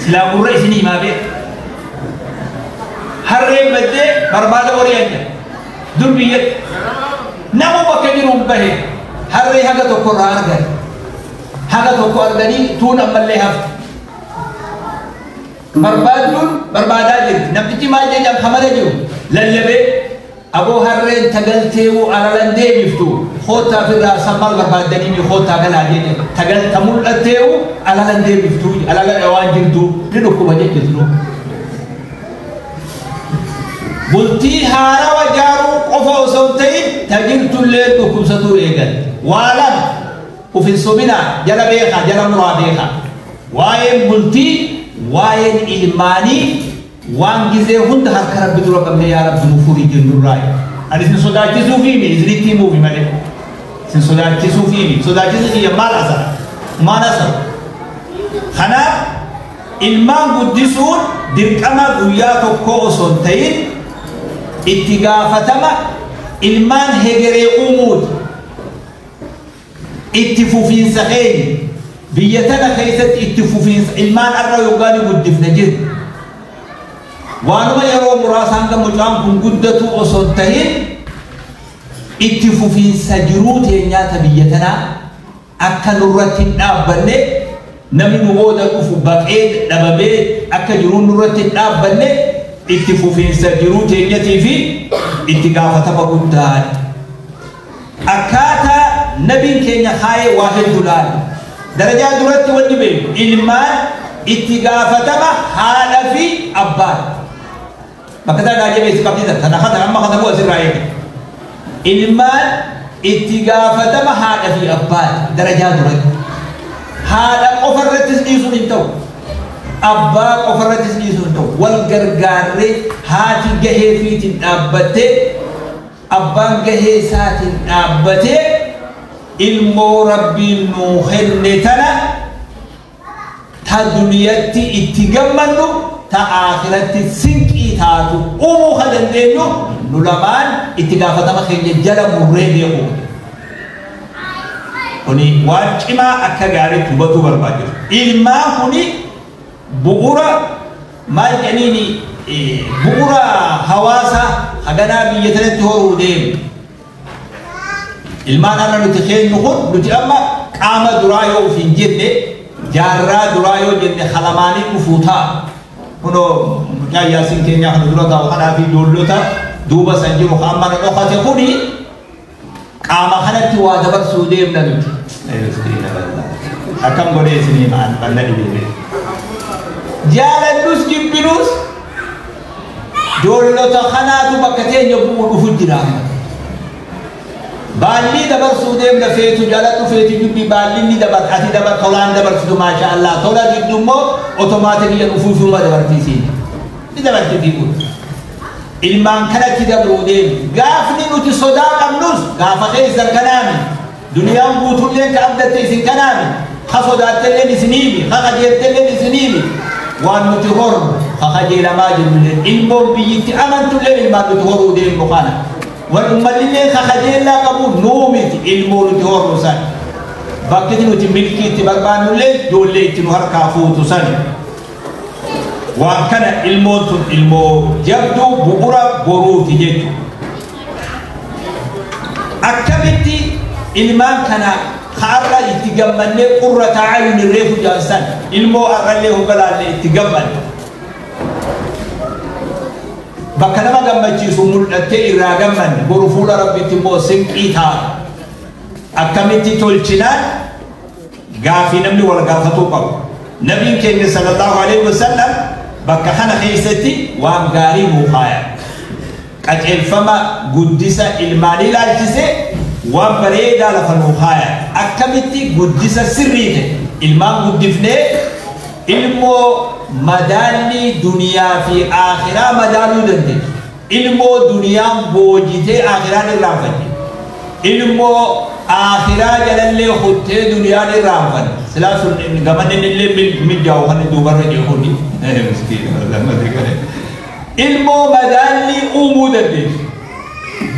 Silaa gurra isinii himaa beeku. Harreen baddee barbaada horii aja. Dur biyyatti nama bakka jiru hin bahe harree haga tokko irraa argan. Haga tokko arganii tuun ammallee hafte. Barbaadduun barbaadaa jirti. Namtichi maal jedhan kamala jiru lallabee aboo harreen tagalteewu alalan deebiftu koottaa ofirraa san maal barbaaddanii mi koottaa galaa jedhe tagalta mul'atteewu alalan deebiftu alala dhawaan jirtu ni dhukkuba jechuudha. Bultii haarawa jaaruu qofa osoo hin ta'in tajirtullee dhukkubsatuu eegal. Waa lama uf hin sobinaa jala beekaa jala muraa beekaa. Waa'een bultii waa'een ilmaanii waan gizee hunda harka rabbi dura qabne yaa rabbi nu furii jennurraa. Ani isin sodaachisuu fi isinitti himuufi malee. Isin sodaachisuu fi sodaachisuu kiyya maal asara? Maal asara? Kanaaf ilmaan guddisuun dirqama guyyaa tokkoo osoo hin ta'in itti gaafatama ilmaan hegeree uumuuti. Itti fufiinsa keenya biyya tana keessatti itti fufiinsa ilmaan arra yookaan guddifna jiru. Waanuma yeroo muraasa hanga mucaan kun guddatu osoo hin ta'in itti fufiinsa jiruu teenyaata biyya tanaa akka nurratti hin dhaabbanne namni nu booda dhufu baqee dhabamee akka jiruun nurratti hin dhaabbanne itti fufiinsa jiruu teenyatii fi itti gaafatama guddaadha. Akkaataa nabiin keenya kaayee waa hedduu laala. Darajaa duratti wanni beeku ilmaan itti gaafatama haadha fi abbaa. Bakka isaa jabeessi qabsiisa. Kana kana amma kana bu'a sirraa eega. Ilmaan itti gaafatama haadha fi abbaa darajaa duratti. Haadha qofa irrattis dhiisuun hin ta'u. Abbaa qofa irrattis dhiisuun hin ta'u. Wal gargaarree haati gahee fiitiin dhaabbattee abbaan gahee isaatiin dhaabbatee ilmoo rabbiin nuu kenne tana ta duniyatti itti gammannu ta aakiratti sinqii taatu uumuu kan dandeenyu nu lamaan itti gaafatama keenya jala murree beekuu. Kuni waan cimaa akka gaariitti hubatuu barbaachisu. Ilmaan kuni bu'uura maal jedhaniini bu'uura hawaasa haganaa biyya tanatti horuu deemu. Ilmaan har'a nuti keenyu kun nuti amma qaama duraa yoo of hin jenne jaarraa duraa yoo jenne halamaanii dhufuu ta'a. Kunoo mucaa Yaasiin keenyaa kana dura taa'u kanaa fi ijoollota duuba san jiru amma na dhokate kuni qaama kanatti waa dabarsuu deemna nuti. Akkam godhee isinii ma'an bal'a dhibee. Jaalannus jibbinus ijoollota kanaatu bakka teenya bu'uu dhufu jira. Baalli dabarsuu deemna feetu jaaladhu feetu jibbi baalli ni dabar ati dabar tolaan dabarsitu maasha Allah tola jiddu immoo otomaatikii dhufuufuma dabartiisiin ni dabarti kun. Ilmaan kanatti dabruu deemu gaafni nuti sodaa qabnus gaafa keessan kanaami duniyaan guutulleen ka abdatte isin kanaami ka sodaattelleen isiniimi ka qajeeltelleen isiniimi waan nuti horru ka qajeelamaa jirrulleen ilmoon biyyitti amantulleen ilmaan nuti horuu deemnu kana wan ummannilleen ka qajeellaa qabu nuu miti ilmoo nuti horru san bakkiti nuti milkii itti barbaannulleen ijoollee itti nu harkaa fuutu sani. Waan kana ilmoon tun ilmoo jabduu bu'uura boruuti jechuudha. Akkamitti ilmaan kana har'a itti gammannee qurrata ayuni reefu jaansan ilmoo har'allee hogalaallee itti gammanne. Bakka nama gammachiisu mul'attee irraa gammanne boru fuula rabbitti immoo sinqii ta'a. Akkamitti tolchinaan gaafii namni wal gaafatuu qabu. Nabiin keenya sallallahu alaihi wasallam bakka kana keessatti waan gaarii nuu kaaya. Qajeelfama guddisa ilmaanii ilaalchise waan bareedaa lafa nuu kaaya. Akkamitti guddisa sirrii ta'e ilmaan guddifnee ilmoo madaallii duniyaa fi akhiraa madaaluu dandeessu. Ilmoo duniyaan boojitee akhiraan irraanfatte. Ilmoo akhiraa jalallee kuttee duniyaan irraanfatte. Silaa sun gamanni illee mijaa'u kan duubarra jiru kuni. Ilmoo madaallii uumuu dandeessu.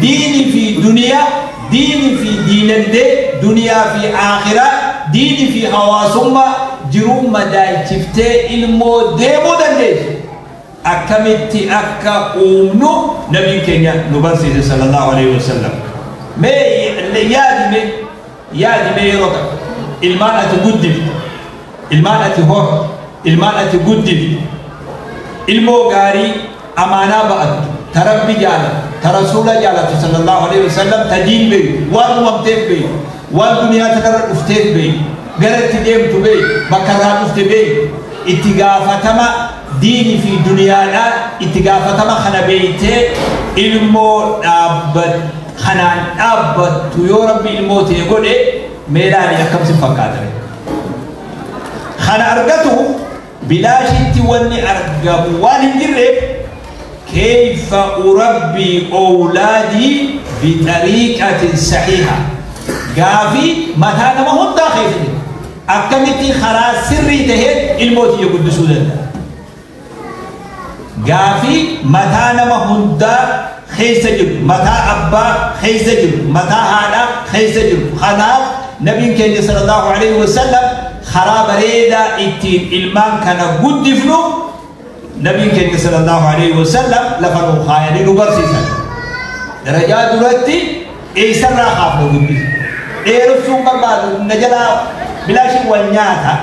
Diinii fi duniyaa, diinii fi diinagdee, duniyaa fi akhiraa, diinii fi hawaasummaa jiruu madaalchiftee ilmoo deemuu dandeessu. Akkamitti akka uumnu nabiin keenya nu barsiise sallallahu alaihi wasallam. Mee yaadi mee yeroo kana ilmaan ati guddifte, ilmaan ati horte, ilmaan ati guddifte, ilmoo gaarii amaanaa ba'attu, ta rabbi jaalatu, ta rasuula jaalatu sallallahu alaihi wasallam, ta diin beeku, waan uumamteef beeku, waan duniyaa tanarra dhufteef beeku, gara itti deemtu beeku, bakka irraa dhufte beeku, itti gaafatama diinii fi duniyaadhaa itti gaafatama kana beeytee ilmoo dhaabbattu kanaan dhaabbattu yoo rabbi ilmoo ta'e godhe meelaani akkam si fakkaata. Kana argatu bilaashitti wanni argamu waan hin jirreef kayfa urabbii awlaadii bitariiqatin sahiha gaafii mataa nama hundaa keessa jiru akkamitti karaa sirrii taheen ilmoo tiyya guddisuu danda'a. Gaafii mataa nama hundaa keessa jiru, mataa abbaa keessa jiru, mataa haadhaa keessa jiru. Kanaaf nabiin keenya sallallahu alaihi wasallam karaa bareedaa ittiin ilmaan kana guddifnu nabiin keenya sallallahu alaihi wasallam lafa nuu kaayanii nu barsiisan. Darajaa duratti eessarraa kaafnu guddisu. Dheeressuu barbaadu na jalaa bilaashin wal nyaata.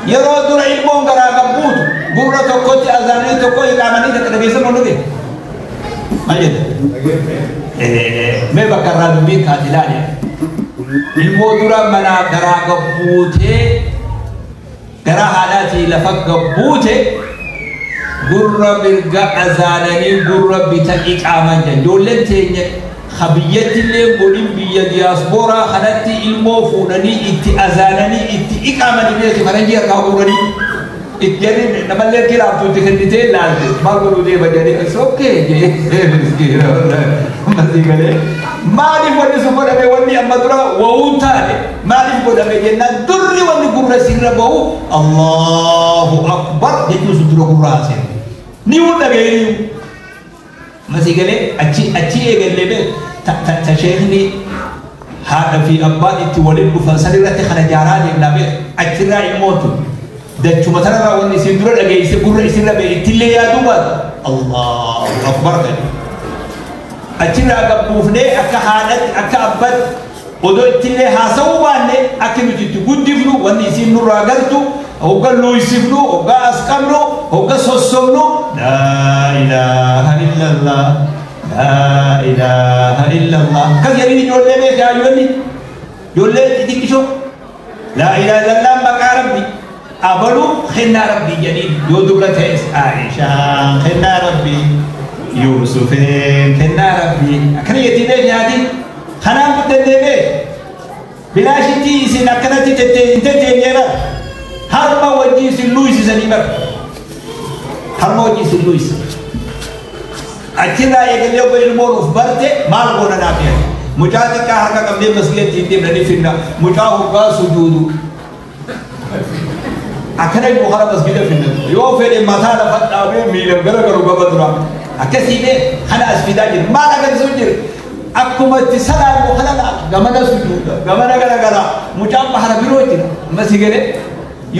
Yeroo dura ilmoon garaa gabbuutu gurra tokkotti azaanii tokko iqaamanii takka dhageessan ol dhuge. Maal jette? Mee bakka irraa dubbiin kaati ilaali. Ilmoo dura manaa garaa gabbuutee garaa haadhaatii lafa gabbuute gurra mirga azaananii gurra bita iqaaman jedhan. Ijoolleen teenya biyyatti illee godhin biyya diyaaspooraa kanatti ilmoo fuudhanii itti azaananii itti iqaamanii beeku faranjii harkaa fuudhanii itti jarri namallee kiraaftu itti kennitee laalte maal godhuu deema jedhanii it's okay jee miskiina galee maaliif wanni sun godhame wanni amma dura wa'uun taane maaliif godhame jennaan durri wanni gurra sirra ba'u Allahu akbar jechuun sun dura gurra haasee ni hun dhaga'ee masii galee achi eegallee bee ta sheekni haadha fi abbaan itti waliin dhufan san irratti kana jaaraa deemnaa bee achirraa ilmootu dachuma tanarraa wanni isin dura dhageesse gurra isinirra bee ittillee yaaduu baatu Allahu akbar jedhu. Achirraa gabbuufnee akka haadhatti akka abbatti odoo ittillee haasawuu baanne akka nuti itti guddifnu wanni isin nurraa galtu hogga luysifnu hogga as qabnu hogga sossobnu laa ilaaha illallah Laa ilaaha illallah. Akkas jedhanii ijoollee beekaa hayyoonni ijoollee xixiqqishoo laa ilaaha illallah maqaa rabbi abaluu kennaa rabbii jedhanii yoo dubra ta'es Aishaan kennaa rabbii Yuusufeen kennaa rabbii akkana jettii beeknaatiin kanaan guddannee beek bilaashitti isin akkanatti hin tetteenyee bara harma wajjin isin luysisanii bara harma wajjin isin luyisa achirraa eegalee obbo ilmoon uf barte maal goona naaf jedhe mucaa xiqqaa harka qabdee masgiidatti hin deemnanii finna mucaa hoggaa sujuudu akkana immoo kara masgiida finna yoo fedhe mataa lafa dhaabee miilan gara garu gaba dura akkasii bee kana as fidaa jira maal agarsiisu jira akkuma itti salaannu kana gamana sujuuda gamana gara gara mucaan bahara biroo jira ammas galee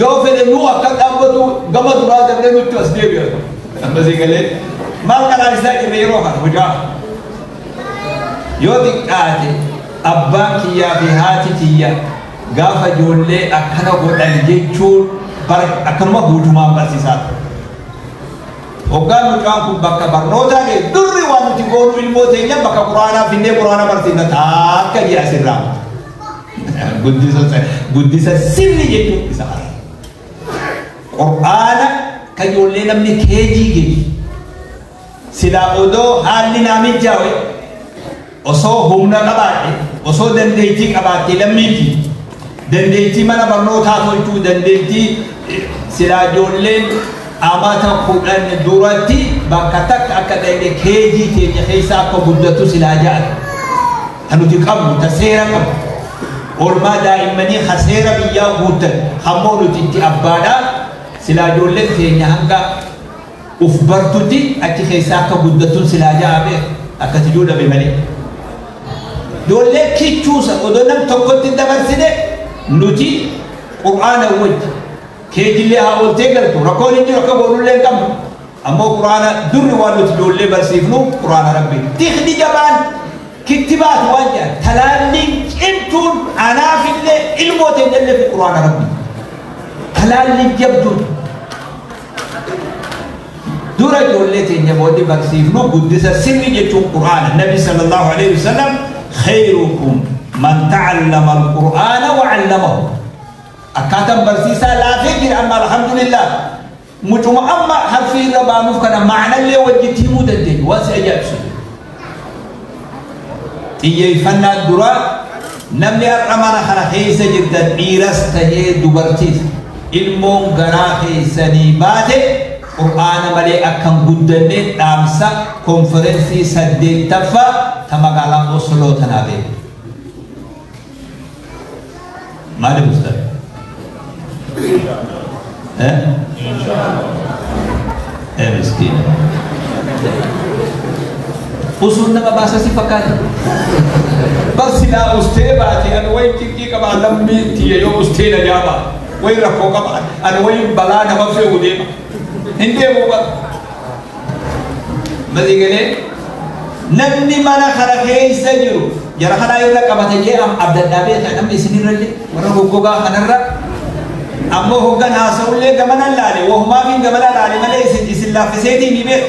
yoo fedhe nu akka dhaabbatu gama duraa dabree nutti as deebi'a ammas galee maal qalaasisaa jirre yeroo kana mucaa yoo xiqqaate abbaan kiyyaa fi haati kiyya gaafa ijoollee akkana godhan jechuun akkanuma guutumaan barsiisaa ture. Hoggaan mucaan kun bakka barnootaa ga'e durri waan nuti goonu ilmoo teenya bakka quraanaa finnee quraana barsiifna taakka jira asirraa. Guddisa sirri jechuun isa kana. Quraana kan ijoollee namni keejii geessu silaa odoo haalli naa mijaa'e osoo humna qabaadhe osoo dandeettii qabaatte lammiiti dandeettii mana barnootaa tolchuu dandeettii silaa ijoolleen amata 10 duratti bakka takka akka ta'e keejii teenya keessa akka guddatu silaa ja'atu ta nuti qabnu ta seera qabnu oolmaa daa'immanii ha seera biyyaa guuttan hammoo nuti itti abbaadhaa silaa ijoolleen teenya hanga uf bartutti achi keessa akka guddatuun silaa ja'a beeku akkasi juudhabe malee. Ijoollee kichuusa odoo nam tokkotti dabarsine nuti qur'aana wajji keejillee haa ooltee galtu rakkoon hin jiru akka boonullee hin qabnu ammoo qur'aana durri waan nuti ijoollee barsiifnu qur'aana rabbi tikni jabaan kittibaatu waan jedhan talaalliin cimtuun anaafillee ilmoo teenyallee fi qur'aana rabbi talaalliin jabduun dura ijoollee teenya booddi barsiifnu guddisa sirri jechuun qur'aana nabi sallallahu alaihi wasallam khayrukum man ta'allama al-qur'aana wa 'allamahu akkaataan barsiisaa laafee jira amma alhamdulillah mucuma amma harfii irra baanuuf kana ma'anallee wajjitti himuu dandeenya waan si ajaa'ibsu xiyyeeffannaan duraa namni har'a mana kana keessa jirtan dhiiras tahee dubartiis ilmoon garaa keessanii baate qur'aana malee akkan guddanne dhaamsa konferensii 8ffaa ta magaalaa Osloo tanaa beeku. Maaliif ustaz? Miskiina. Usuun nama baasa si fakkaata. Bar silaa ustee baate ani wayi xiqqii qaba lammii tiyya yoo ustee na jaaba wayi rakkoo qaba ani wayi balaa nama fe'u deema. Hin deemu bara. Masii galee namni mana kana keessa jiru jara kanaa irra qabate jee abdadhaa beeka namni isinirrallee warra goggogaa kanarra ammoo hoggan haasa'ullee gamana laale wahumaaf hin gamana laale malee isin laaffiseetii ni beeku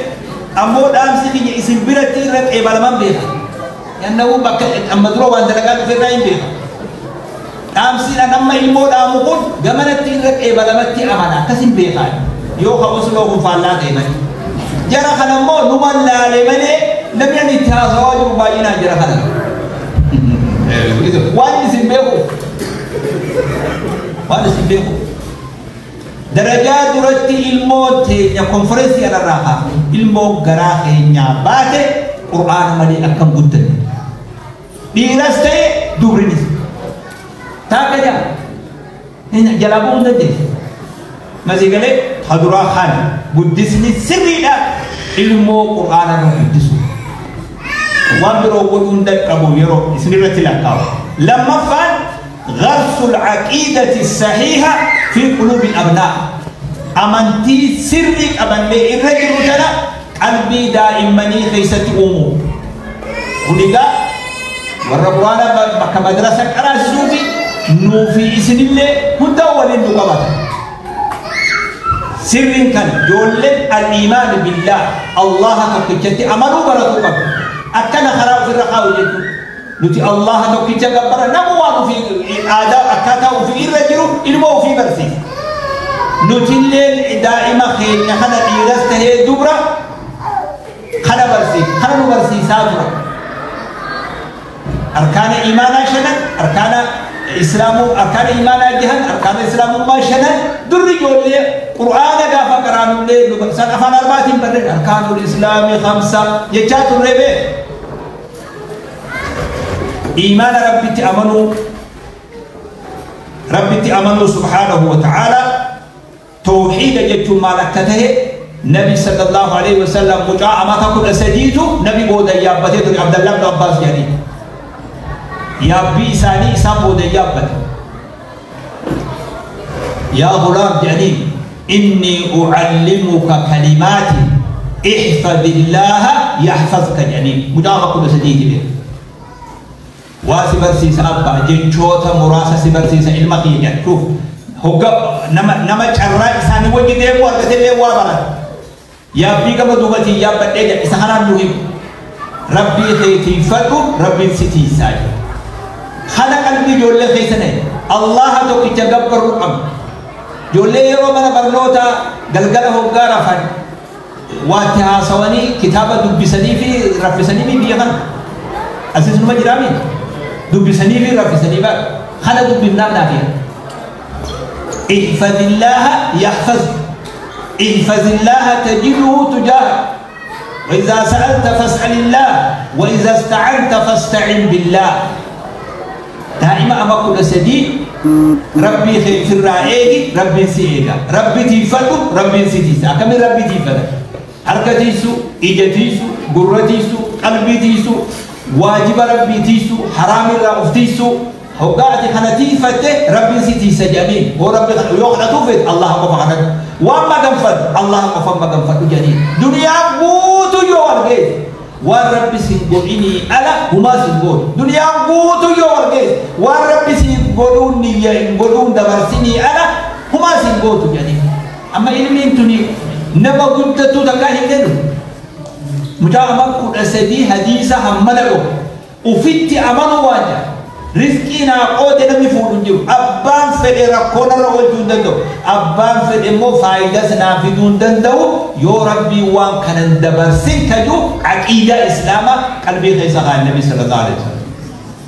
ammoo dhaamsi kiyya isin biratti irra qeebalaman beeka yannawuu bakka amma dura waan dalagaa dhufe irraa hin beeka dhaamsiidhaan amma ilmoo dhaamu kun gamanatti irra qeebalamatti amana akkas hin beekaa yoo ka Osloo kun faallaa ta'e malee jara kana immoo numa laale malee namni ani itti haasawaa jiru baay'inaan jara kana waan isin beeku waan isin beeku darajaa duratti ilmoo teenya konferensii kanarraa kaafne ilmoo garaa keenyaa baate qur'aana malee akkam guddanne dhiiras ta'e dubrinis taakka jaa jalaa bu'uu hin dandeessu masii galee haduraa kana guddisni sirriidha ilmoo qur'aana irra guddisu waan biroo godhuu hin dadhabu yeroo isin irratti lakkaa'u lammaffaan غرس العقيدة الصحيحة في قلوب الأبناء أمنتي سرك أبني الرجل تنا قلبي دائمني خيستي أمو هناك والربوانا بك مدرسة قرأ نوفي إسن الله هدى ولن سر كان جولن الإيمان بالله الله كبتشتي أمنوا بركوا قبل Akkana karaa ofirra kaa'u jechuudha. Nuti Allah tokkicha gabbara nama waan ofii aadaa akkaataa ofii irra jiru ilma ofii barsiisa. Nuti illee daa'ima keenya kana dhiiras tahee dubra kana barsiisa kana nu barsiisaa tura. Arkaana imaanaa shanan, arkaana islaamuu, arkaana imaanaa jahan, arkaana islaamummaa shanan durri ijoollee qur'aana gaafa qaraanullee san afaan arbaatiin barreen arkaanul islaamii khamsa jechaa turre bee. Imaana rabbitti amanuu, rabbitti amanuu subhaanahu wa ta'aala tawxiida jechuun maal akka tahe nabi sallallahu alaihi wasallam mucaa amata 13tu nabi booda yaabbatee ture Abdallah ibn Abbaas jedhanii. Yaabbii isaanii isaan booda yaabbate. Yaa gulaam jedhanii inni ucallimuka kalimaati ihfadillaha yaxfazka jedhanii mucaa ama 13ti beeku. Waa si barsiisa abbaa jechoota muraasa si barsiisa ilma kiyya jechuuf hogga nama carraa isaanii wajji deemuu argatellee waa barata. Yaabbii gama duubatiin yaabbadhee jedha isa kanaan nu himu. Rabbii keetiifadhu rabbiin si tiisaa jedha. Kana qalbii ijoollee keessa na'e Allaha tokkicha gabbaruu qabna. Ijoollee yeroo mana barnootaa galgala hoggaa rafan waatti haasawanii kitaaba dubbisanii fi raffisanii biyya kana. Asis numa jiraami dubbisanii fi raffisanii baadha. Kana dubbifnaaf naaf jedha. Ihfazillaha yahfaz. Ihfazillaha tajiduhu tujaahak. وإذا سألت فاسأل الله وإذا استعنت فاستعن بالله. دائما أما كل سدي ربي خير في الرأي ربي سيئة ربي تيفدو ربي سيتيسا كم ربي تيفدو حركة تيسو إيجا تيسو قرة تيسو قلبي تيسو واجب ربي تيسو حرام الرأف تيسو هوقاتي خنا تيفته ربي سيتيسا جميل هو ربي يوخنا توفت الله قف عنك وما قنفد الله قف ما قنفد جميل دنيا قوتو يوارجيز والرب سنقولني ألا هما سنقول دنيا قوتو يوارجيز والرب سنقولوني ينقولون دبرسني ألا هما سنقولوا جميل أما إلمي انتوني نما قلت تتكاهن لنو مجا أمر أسدي حديثة همالكو وفيت أمانو واجه رزقنا قوت نمي فولون جيو أبان فدي ركونا رول دندو أبان فدي مو فايدة سنافدون دندو يو ربي وان كان دبرسين كجو عقيدة إسلاما قلبي خيسا قال النبي صلى الله عليه وسلم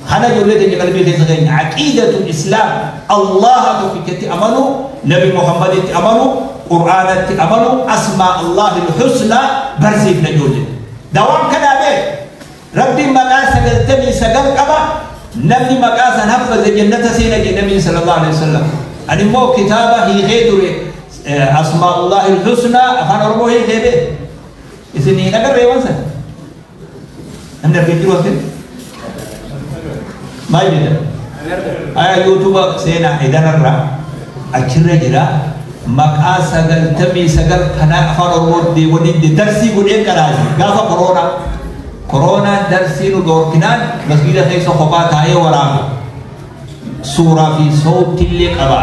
خانا جولة قلبي خيسا قال عقيدة الإسلام الله تفكت أمنو نبي محمد أمنو قرآن أمنو أسماء الله الحسنى برزيف نجولة دوام كان به ربي مقا سقلتني سقل قبا نبي مقاسا حفظ جنة سينا النبي صلى الله عليه وسلم أنا مو كتابة هي غير أسماء الله الحسنى أفان أربوه هي غير إذن نقر ريوان سنة أنا رفيق وقت ما يجد آية يوتيوب سينا إذن الرا أكرر جرا مقاسا قلتمي سقل كنا أفان أربوه دي ونين درسي قلين كرازي قافة كورونا كورونا درسي ندوركنان مسجد خيس خبات هاي وراه سورة في صوت اللي قبا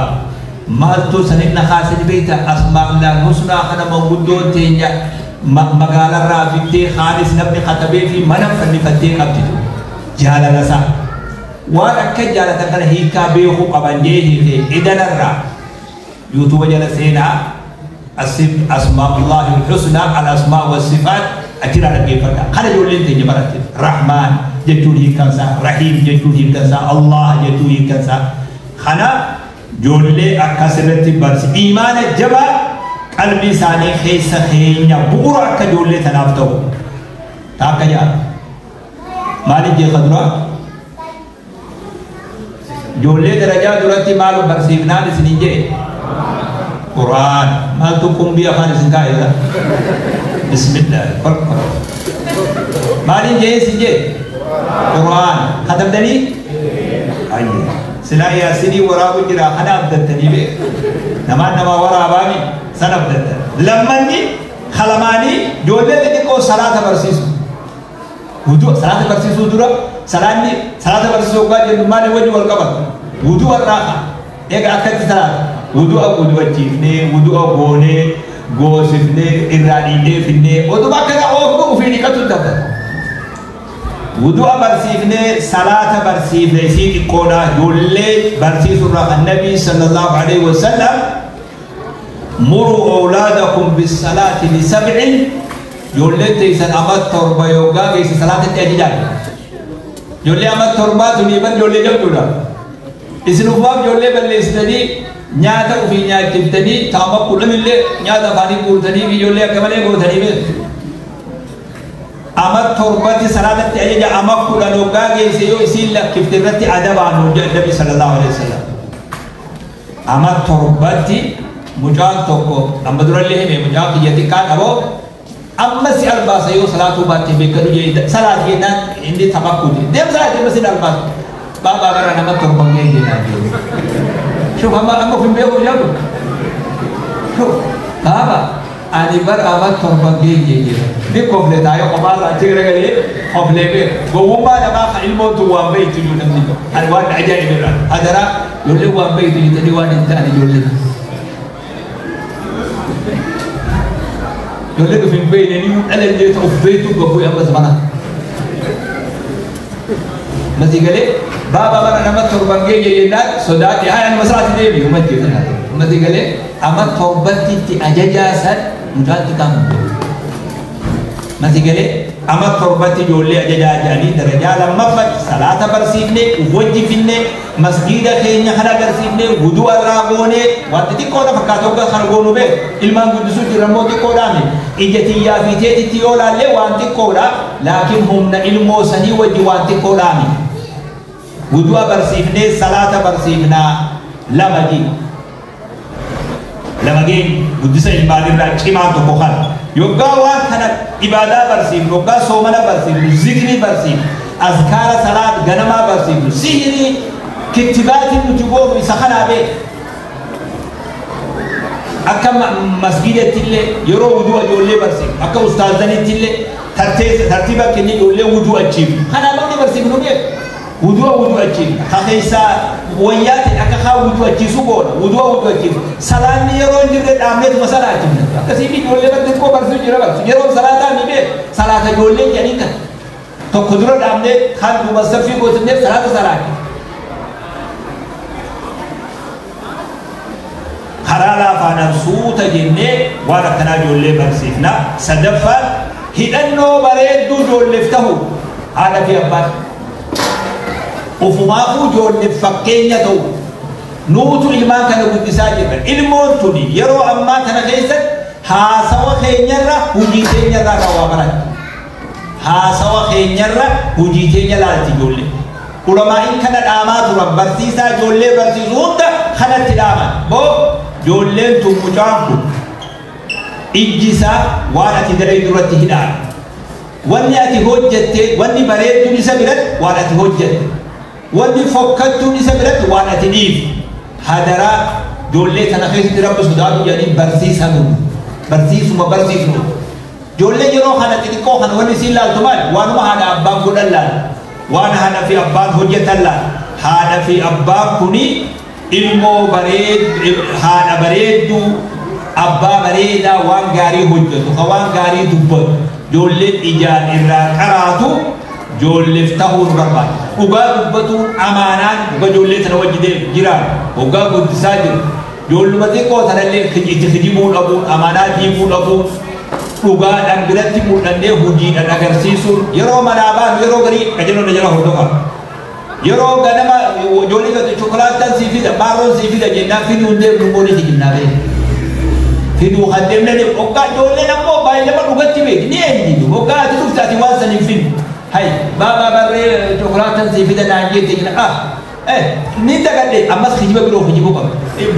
مالتو سنين خاص البيت أسماء الله الحسنى خنا موجودون تينيا مقال الرافدي خالص نبني خطبي في منم فني فتي قبتو جال نسا وأنا كجالة تقول هيكا بيخو قبنجيه في إذن الرا يوتيوب جلسينا أسماء الله الحسنى الأسماء والصفات أكيد على كيف فرق خلي يقول لي أنت جبرت رحمن جتولي كنسا رحيم جتولي كنسا الله جتولي كنسا خنا جولي أكسرت برس إيمان الجبا قلبي ساني خيس خينيا بورا كجولي تنافتو تاكيا مالي جي خضرا جولي درجة درتي مالو برسيفنا لسنين قرآن مالتو كم بيا خالص كايدا بسم الله قرآن مالي جي سجي قرآن ختم دني أيه سلا يا سيدي وراه جرا أنا أبدتني به نما نما ورا بامي سنبدت لمني خلماني جولة تكو صلاة برسيس وضوء صلاة برسيس ودورا صلاة صلاة برسيس وقال مالي وجه والقبر وضوء الراحة إيه أكلت صلاة وضوء وضوء جيفني وضوء غوني غوسفني إراني فيني وضوء كذا أوه وفيني كتو تبدأ Wudu'a barsiifne salaata barsiifne isii xiqqoodha ijoollee barsiisurraa annabii sallallahu alaihi wasallam muruu awlaadakum bisalaati lisab'in ijoolleen teessan amma 7 yoggaa geesse salaatatti ajajaa ijoollee amma 7 tunii bar ijoollee jabduudha isin ufumaaf ijoollee balleessitanii nyaata ofii nyaachiftanii taama 10 illee nyaata afaanii guurtanii fi ijoollee akka malee gootanii beektu ama 7 salaatatti ajaja ama 10 hoggaa geesse yoo isiin lakkifte irratti adabaan hojja nabi sallallahu alaihi wasallam ama 7 mucaan tokko amma durallee hime mucaan kiyya xiqqaan dhaboo amma si albaasa yoo salaatuu baatte beekadhu jee salaat jennaan inni taphakkute deem salaat amma si albaasa baabaa bara nama 7 ga'e jennaan jiru shuf amma amma ofin beeku jedhu shuf baaba ani bar ama 7 ga'e jira ni kofle taayoo qofaarraa achi garagalee koflee beeku gowwummaa namaa kan ilmoon tun waan beektu jiru namni ani waan ajaa'ibirraa hadaraa ijoolleen waan beektu jettanii waan hin ta'an ijoolleen ijoolleen of hin beekne ni dhalallee of beektu gabbuu amma zamana masii galee baaba bara nama 7 ga'e jennaan sodaate haa ani masraati deebi ummatti masii galee amma 7tti ajajaa san mucaan xiqqaan masii galee amma 7tti ijoollee ajajaa jedhanii darajaa lammaffatti salaata barsiifne wajji finne masgiida keenya kana agarsiifne wudu'a irraa goone wanti xiqqoodha fakkaatu hoggaa kana goonu beeku ilmaan guddisuu jirra immoo xiqqoodhaami ija tiyyaa fi teetitti yoo laallee waan xiqqoodha laakiin humna ilmoo sanii wajji waan xiqqoodhaami wudu'a barsiifne salaata barsiifnaa lama ji lama geen guddisa ilmaanirraa cimaan tokko kana yoggaa waan kana ibaadaa barsiifnu yoggaa soomana barsiifnu zikrii barsiifnu azkaara salaat ganamaa barsiifnu sihirii kittibaatiin nuti goonu isa kanaa beeku akka masgiidatti illee yeroo wudu'a ijoollee barsiifnu akka ustaazanitti illee tartiiba kennee ijoollee wudu'a achiifnu kanaa namni barsiifnu beeku wudu'a wudu'a achiifnu ka keessaa wayyaa ta'e akka haa wudu'a achiisu goona wudu'a wudu'a achiifnu salaanni yeroo hin jirre dhaabneetuma salaachifna akkasii ijoollee bakka xiqqoo barsiisu jira barsiisu yeroo salaataa ni beeku salaata ijoollee jedhanii kan tokko dura dhaabnee kan duuba saffii gootinneef salaata salaachifna karaa laafaadhaan suuta jennee waan akkanaa ijoollee barsiifna sadaffaan hidhannoo bareedduu ijoolleef ta'u haadha fi abbaan ufumaafuu ijoolleef fakkeenya ta'u nuutu ilmaan kana guddisaa jirra ilmoon tuni yeroo ammaa kana keessatti haasawa keenyarra hojii keenyarraa kan waa baratti haasawa keenyarra hojii keenya laalti ijoollee ulamaa'iin kana dhaamaa turan barsiisaa ijoollee barsiisu hunda kanatti dhaaman boo ijoolleen tun mucaan kun ijji isaa waan ati daree duratti hidhaan wanni ati hojjette wanni bareedduun isa biratti waan ati hojjette wanni fokkattuun isa biratti waan ati dhiiftu hadaraa ijoollee tana keessatti rabbi sodaatu jedhanii barsiisanu barsiisuma barsiisnu ijoollee yeroo kana xixiqqoo kana wanni isiin laaltu maali waanuma haadha abbaan godhan laal waan haadha fi abbaan hojjetan laal haadha fi abbaan kuni ilmoo bareeddu haadha bareedduu abbaa bareedaa waan gaarii hojjetu ka waan gaarii dubbatu ijoolleen ijaan irraa qaraatu ijoolleef ta'uu nu barbaada dhugaa dubbatuun amaanaan dhuga ijoollee tana wajji deemu jiraan hoggaa guddisaa jiru ijoolluma xiqqoo tanallee itti kijibuu dhabuun amaanaa diiguu dhabuun dhugaadhaan biratti mul'annee hojiidhaan agarsiisuun yeroo manaa baanu yeroo garii qajeelonna jala hordofa yeroo ganama ijoollee gatu chokolaataan sii fida baaroon sii fida jennaan fiduu hin deemnu immoo ni kijibnaa beeku fiduu kan deemne hoggaa ijoolleen ammoo baay'ee dhugatti beeki ni eenyu hoggaa ati dhufte ati waan san hin fiddu hay baabaa barree chokolaataan sii fida naan jette jenna ah ni dagadhe ammas kijiba biroo kijibuu qaba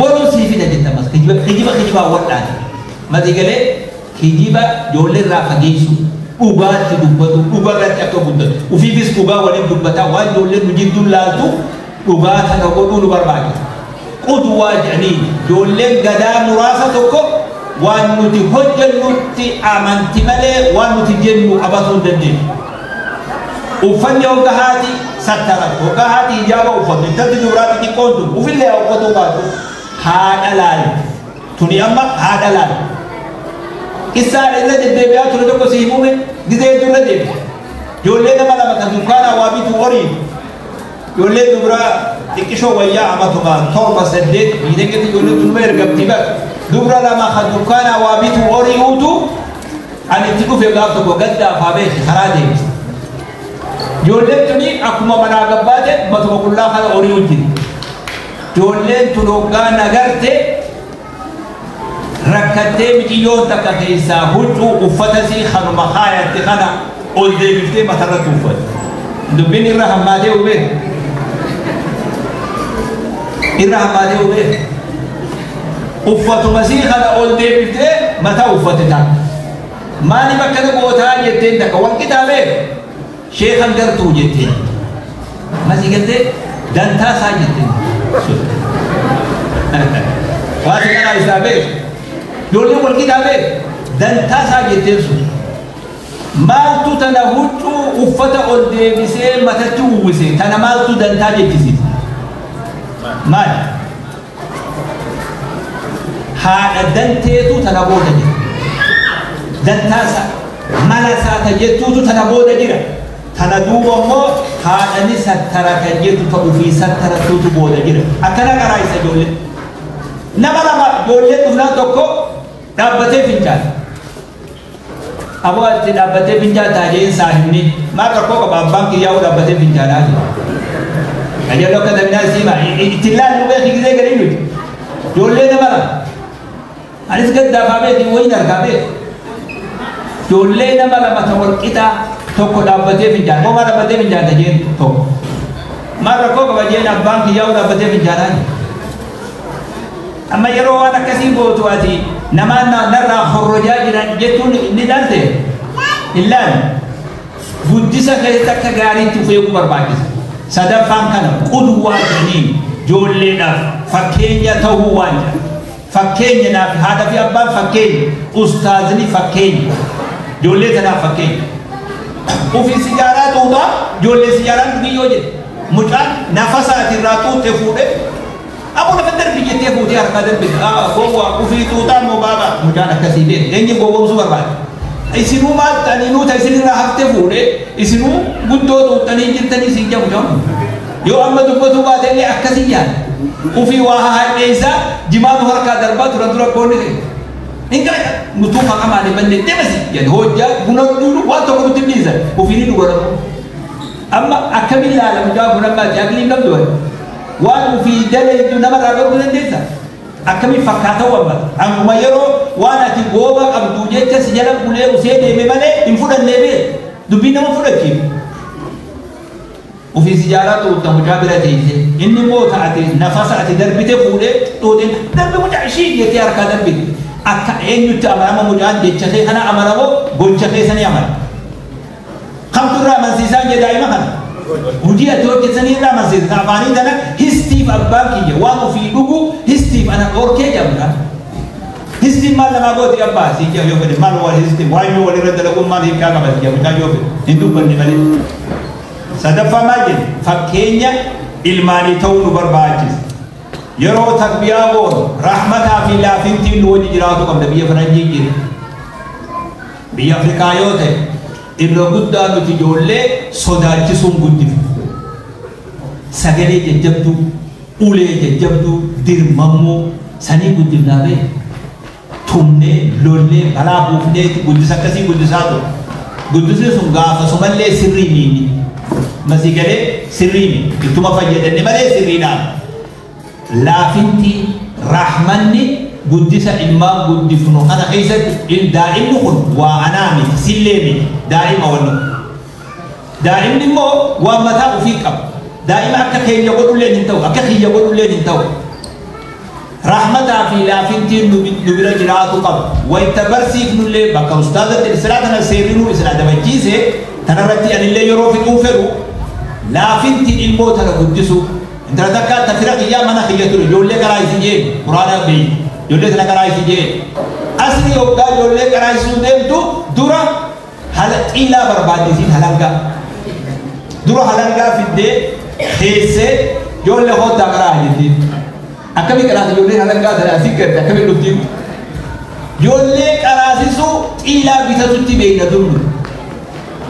boruu sii fida jette ammas kijiba kijiba kijibaa wadhaati mati galee kijiba ijoollee irraa fageessu dhugaatti dubbatu dhugarratti akka guddatu ufiifis dhugaa waliin dubbataa waan ijoolleen nu jidduun laaltu dhugaa kana godhuu nu barbaachisa qudwaa jedhanii ijoolleen gadaa muraasa tokko waan nuti hojjennutti amanti malee waan nuti jennu qabatuu hin dandeenyu. Uffanni hogga haati sattaratti hogga haati hijaaba uffattu intalli dubaraatti xiqqoon tun ufillee uffatuu baatu haadha laalti tuni amma haadha laalti. Qissaan irra deddeebi'aa ture tokko si himume gizee hedduu irra deebi'a. Ijoollee nama lama kan dukkaana waa bitu horii. Ijoollee dubraa xiqqishoo wayyaa amatuma 7 8 miidhagatti ijoollee tunuma ergamti bara. Dubra lama kan dukkaana waa bitu horii uutu ani itti dhufe gaaf tokko gaddaaf haa beeki karaa deemti. Ijoolleen tuni akkuma manaa gabbaate matuma qullaa kana horii wajjin. Ijoolleen tun hoggaa nagarte rakkattee miciyyoon takka keessaa huccuu uffata sii kanuma kaayatte kana ol deebiftee matarratti uffatte. Dubbiin irra hammaatee hubee. Irra hammaatee hubee. Uffatuma sii kana ol deebiftee mataa uffatte takka. Maaliif akkana gootaa jetteen takka wal qixaabee sheekan gartuu jetteen. Masii galtee dantaa isaa jetteen. Waati kana isaa beeku. Ijoolleen wal qixaabee dantaa isaa jetteen sun. Maaltu tana huccuu uffata ol deebisee matatti uwwise tana maaltu dantaa jechisiise? Maali? Haadha danteetu tana booda jira. Dantaa isaa mala isaa ta jettuutu tana booda jira. Tana duuba immoo haadhani sattara kan jettu ta'uu fi sattarattuutu booda jira. Akkana karaa isa ijoollee. Nama lama ijoolleen dhufnaan tokko dhaabbatee fincaala. Aboo ati dhaabbatee fincaaltaa jeen saahibni maal rakkoo qaba abbaan kiyyaa'uu dhaabbatee fincaalaa jira. Ajaloo akka taminaa siima itti laallu beeki gisee galii nuti. Ijoollee nama lama. Anis gaddaafaa beeki wayin argaa beeki. Ijoollee nama lama ta wal qixaa tokko dhaabbatee fincaala. Moo maal dhaabbatee fincaalta jeen tokko. Maal rakkoo qaba jeen abbaan kiyyaa'uu dhaabbatee fincaalaa jira. Amma yeroo waan akkasii gootu ati namaan narraa horrojaa jiran jettuun ni dhalte illaan guddisa keessatti akka gaariitti of eeguu barbaachisa. Sadaffaan kana qudwaa jedhaniin ijoolleedhaaf fakkeenya ta'uu waan jedhan. Fakkeenya naaf haadha fi abbaan fakkeenya, ustaazni fakkeenya, ijoollee tanaaf fakkeenya. Ofii sijaaraa xuuxaa ijoollee sijaaraan dhugii yoo jedhe mucaan nafasa ati irraa xuuxxe fuudhee Abu lafa darbi jettee fuutee harkaa darbite. Gowwaa ofii xuuxaan moo baaba mucaan akkasii beeku. Eenyu gowwoomsuu barbaade. Isinuu maal ta'anii ta isinirraa haftee fuudhee isinuu guddoo xuuxxanii jirtanii siin jabu jabu. Yoo amma dubbatuu baate illee akkasii yaada. Ofii waa haadheessaa jimaatu harkaa darbaa turan dura koonni ta'e. Hin gara nutuu maqaa maalii bannee deemasi jedhe hojjaa buna dhugu waan tokko nutti dhiisan ofii ni dhugamu. Amma akkamiin ilaala mucaa buna baate aqlii hin qabdu. Waan ofii dalaytu namarraa dhorkuu dandeessa. Akkamiin fakkaata waan Akkuma yeroo waan ati gooba qabdu jecha si jala bulee usee deeme malee hin fudhannee beeku. Dubbiin nama fudhachiif. Ofii sijaaraa xuuxxa mucaa bira teessee inni immoo ati nafasa ati darbite fuudhee xuuxeen darbi mucaa ishii jettee harkaa darbite. Akka eenyutti amanama mucaan jecha kee kana amanamoo gocha kee sanii amana. Kamtu irraa amansiisaan jee daa'ima kana. Hojii ati hojjetanii irraa amansiisa. Afaanii tana histiif abbaan kiyya waan ofii dhugu histiif ana dhorkee jedhamudha. Histiin maal namaa gooti abbaa si jedhu yoo fedhe maal wal histiin waan yoo walirra dalaguun maal hiikaa qaba si jedhu mucaa yoo fedhe hin dubbanne malee. Sadaffaa maal jenna fakkeenya ilmaanii ta'uu nu barbaachisa. Yeroo tarbiyaa goonu rahmataa fi laafintiin nu wajji jiraatu qabna biyya faranjii jira. Biyya Afrikaa yoo ta'e irra guddaa nuti ijoollee sodaachisuun guddifna. Sagalee jajjabduu, ulee jajjabduu, dirmammuu sanii guddifnaa beeku. Tumnee, lollee, balaa buufnee guddisa akkasii guddisaa ture. Guddisni sun gaafasumallee sirrii miini. Masii galee sirrii miti. Ittuma fayyadamne malee sirriidhaan. Laafinti rahmanni guddisa ilmaan guddifnu kana keessatti daa'imni kun waa anaa miti sillee miti daa'ima wannu. Daa'imni immoo waan mataa ofii qaba. Daa'ima akka keenya godhulleen hin ta'u akka kiyya godhulleen hin ta'u. Rahmataa fi laafintiin nu bira jiraatu qaba. Wayita barsiifnullee bakka ustaazatti silaa tana seerri nu isin adabachiise tanarratti anillee yeroo fixuun fedhu laafintiin ilmoo tana guddisu. Intala takka tafira kiyyaa mana kiyya ture ijoollee karaa isin jee quraana beeyi ijoollee tana karaa isin jee asli hoggaa ijoollee karaa isin deemtu dura hala xiilaa barbaadisiin halangaa dura halangaa fiddee teessee ijoollee hoottaa karaa jettiin akkamii karaas ijoollee halangaa tana asii garte akkamii dhuftiin ijoollee karaasisuu xiilaa bitatutti beekna durnu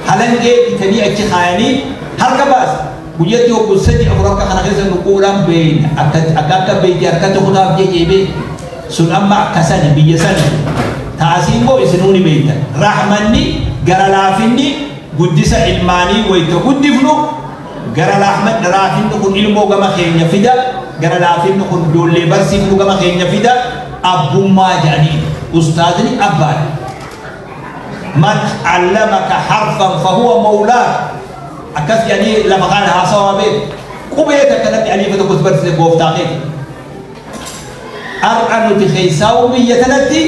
Halangee bitanii achi kaayanii harka baasa. Guyyatti obbo sadi afur akka kana keessa nuquudhaan beeyna akka beeyti harkatti kutaaf jejeebee sun amma akka sani biyya sani taasii immoo isinuu ni beeytan. Rahmanni gara laafinni guddisa ilmaanii wayita guddifnu gara laafinni kun ilmoo gama keenya fida gara laafinni kun ijoollee barsiifnu gama keenya fida abbummaa jedhanii ustaazni abbaadha. Man allamaka harfan fahuwa mawlaak akkas jedhanii lafa kana haasawaa beeku qubee takkanatti aliifa tokkos barsiise gooftaa keeti. Har'a nuti keessaa'uu biyya tanatti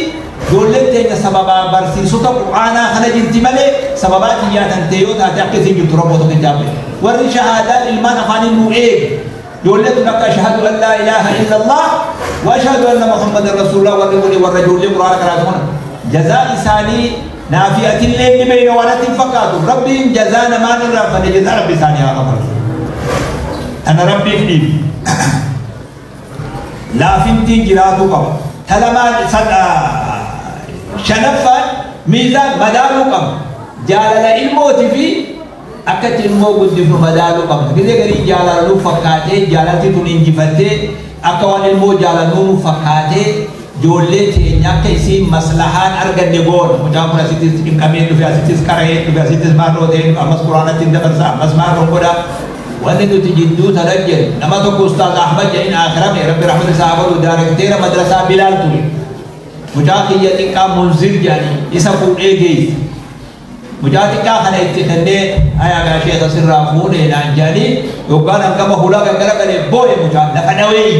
ijoolleen teenya sababaa barsiisota qur'aanaa kana jirti malee sababaa xiyyaatan ta'e yoo taate akka isin jirtu rabboo tokko hin warri shahaadaan ilmaan afaaniin nu eegu ijoolleen tun akka ashhadu an laa ilaaha illa allah wa ashhadu anna muhammadan rasuulullah warri kuni warra ijoollee qur'aana karaatu kana jazaa isaanii naafi'atillee ni beeyna waan atti hin fakkaatu rabbiin jazaa namaan irraa fane jazaa rabbi isaanii haa kafalu tana rabbiif dhiibi laafintiin jiraatu qaba talamaan shanaffaan miizaan madaaluu qabna jaalala ilmootii fi akkatti ilmoo guddifnu madaaluu qabna gisee garii jaalala nuuf fakkaatee jaalalti tun injifattee akka waan ilmoo jaalannuu nuuf fakkaatee ijoollee teenya akka isiin maslahaan arganne goona mucaan kun asittis dhimqamee dhufe asittis qara'ee dhufe asittis maarroo ta'ee dhufe ammas quraanatti hin dabarsa ammas maarroo godha wanni nuti jidduu tana jedhu nama tokko ustaaz Ahmad jedhin akirame rabbi rahmata isaa godhu daarekteera madrasaa Bilaal ture mucaa kiyya xiqqaa Munzir jedhanii isa fuudhee geesse mucaa xiqqaa kana itti kennee ayaa sheekha sirraa fuudhee naan jedhanii yookaan hangama hulaa gaggara galee boo'e mucaa lafa dhawee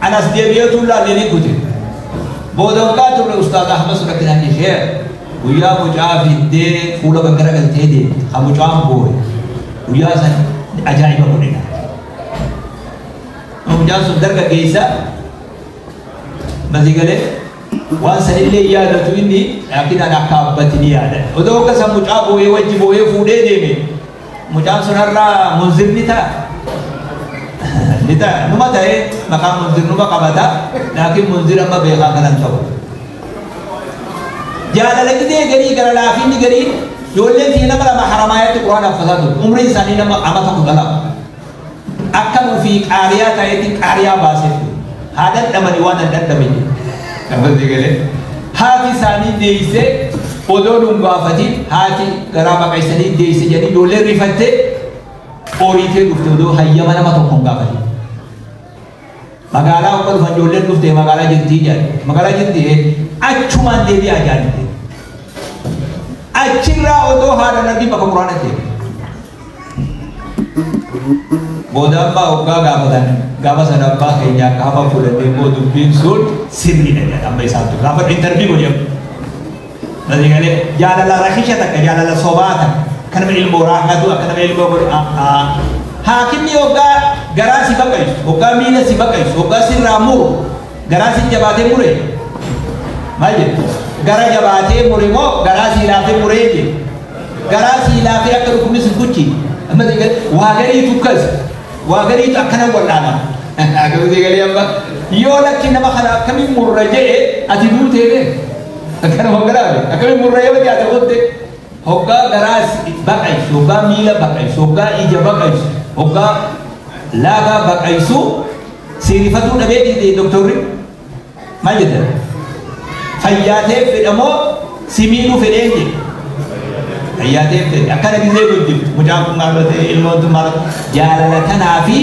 anas deebi'eetu laallee ni kute booda waggaa turre ustaaz Ahmad sun akka naan ishee guyyaa mucaa fiddee fuula gaggara galtee deemte ha mucaan boo'e guyyaa san ajaa'iba godhina mucaan sun dargaggeessa masii galee waan sanillee yaadatu inni laakiin an akka abbatti ni yaada odoo akka san mucaa boo'ee wajji boo'ee fuudhee deeme mucaan sun har'aa Munzir ni ta'a ni ta'a numa ta'ee maqaan Munzir numa qabata laakiin Munzir amma beekaa kanan ta'u jaalala gidee garii gara laafinni garii ijoolleen tiyya nama lama haramaayatti quraana haffataa ture umriin isaanii nama amata 12 akka ofii qaariyaa ta'etti qaariyaa baasee ture haa dadhabanii waan hin dadhabne jedhu haati isaanii deessee odoo nun gaafatiin haati garaa baqaysanii deesse jedhanii ijoolleen rifattee oriitee dhufte odoo hayyama nama tokko hin gaafatin. Magaalaa akka dhufan ijoolleen dhufte magaalaa jirtii jedhan magaalaa jirtii achumaan deebi'aa jedhan achirraa odoo haadha narbii bakka quraana ta'e. Booda abbaa hoggaa gaafatan gaafa sana abbaa keenya akka hafa fudhannee immoo dubbiin sun sirriidha jedha amma isaantu gaafa intarvii godhamu. Nasi galee jaalala rakisha takka jaalala sobaa takka akka nama ilmoo raahatu akka nama ilmoo godhu haakimni hoggaa garaa si baqaysu hoggaa miila si baqaysu hoggaa sirraa muru garaa si jabaatee mure maal jedhu gara jabaatee mure moo garaa si laafee muree jedhu garaa si laafee akka dhukkubni si kuchi amma waa gariitu akkas waa gariitu akkana wal'aana akkasii galee amma yoo lakki nama kana akkamiin murra jedhe ati duutee bee akkana hogganaa akkamiin murra yoo jaate qotte hoggaa garaa baqaysu hoggaa miila baqaysu hoggaa ija baqaysu hoggaa laagaa baqaysu siirifatuu dhabee dhiite doktorri maal jedhan fayyaatee fedhamoo si miidhuu fedheen jedhe fayyaatee fedhe akkana gisee guddiftu mucaan kun maal ta'e ilmoon tun maal jaalala tanaa fi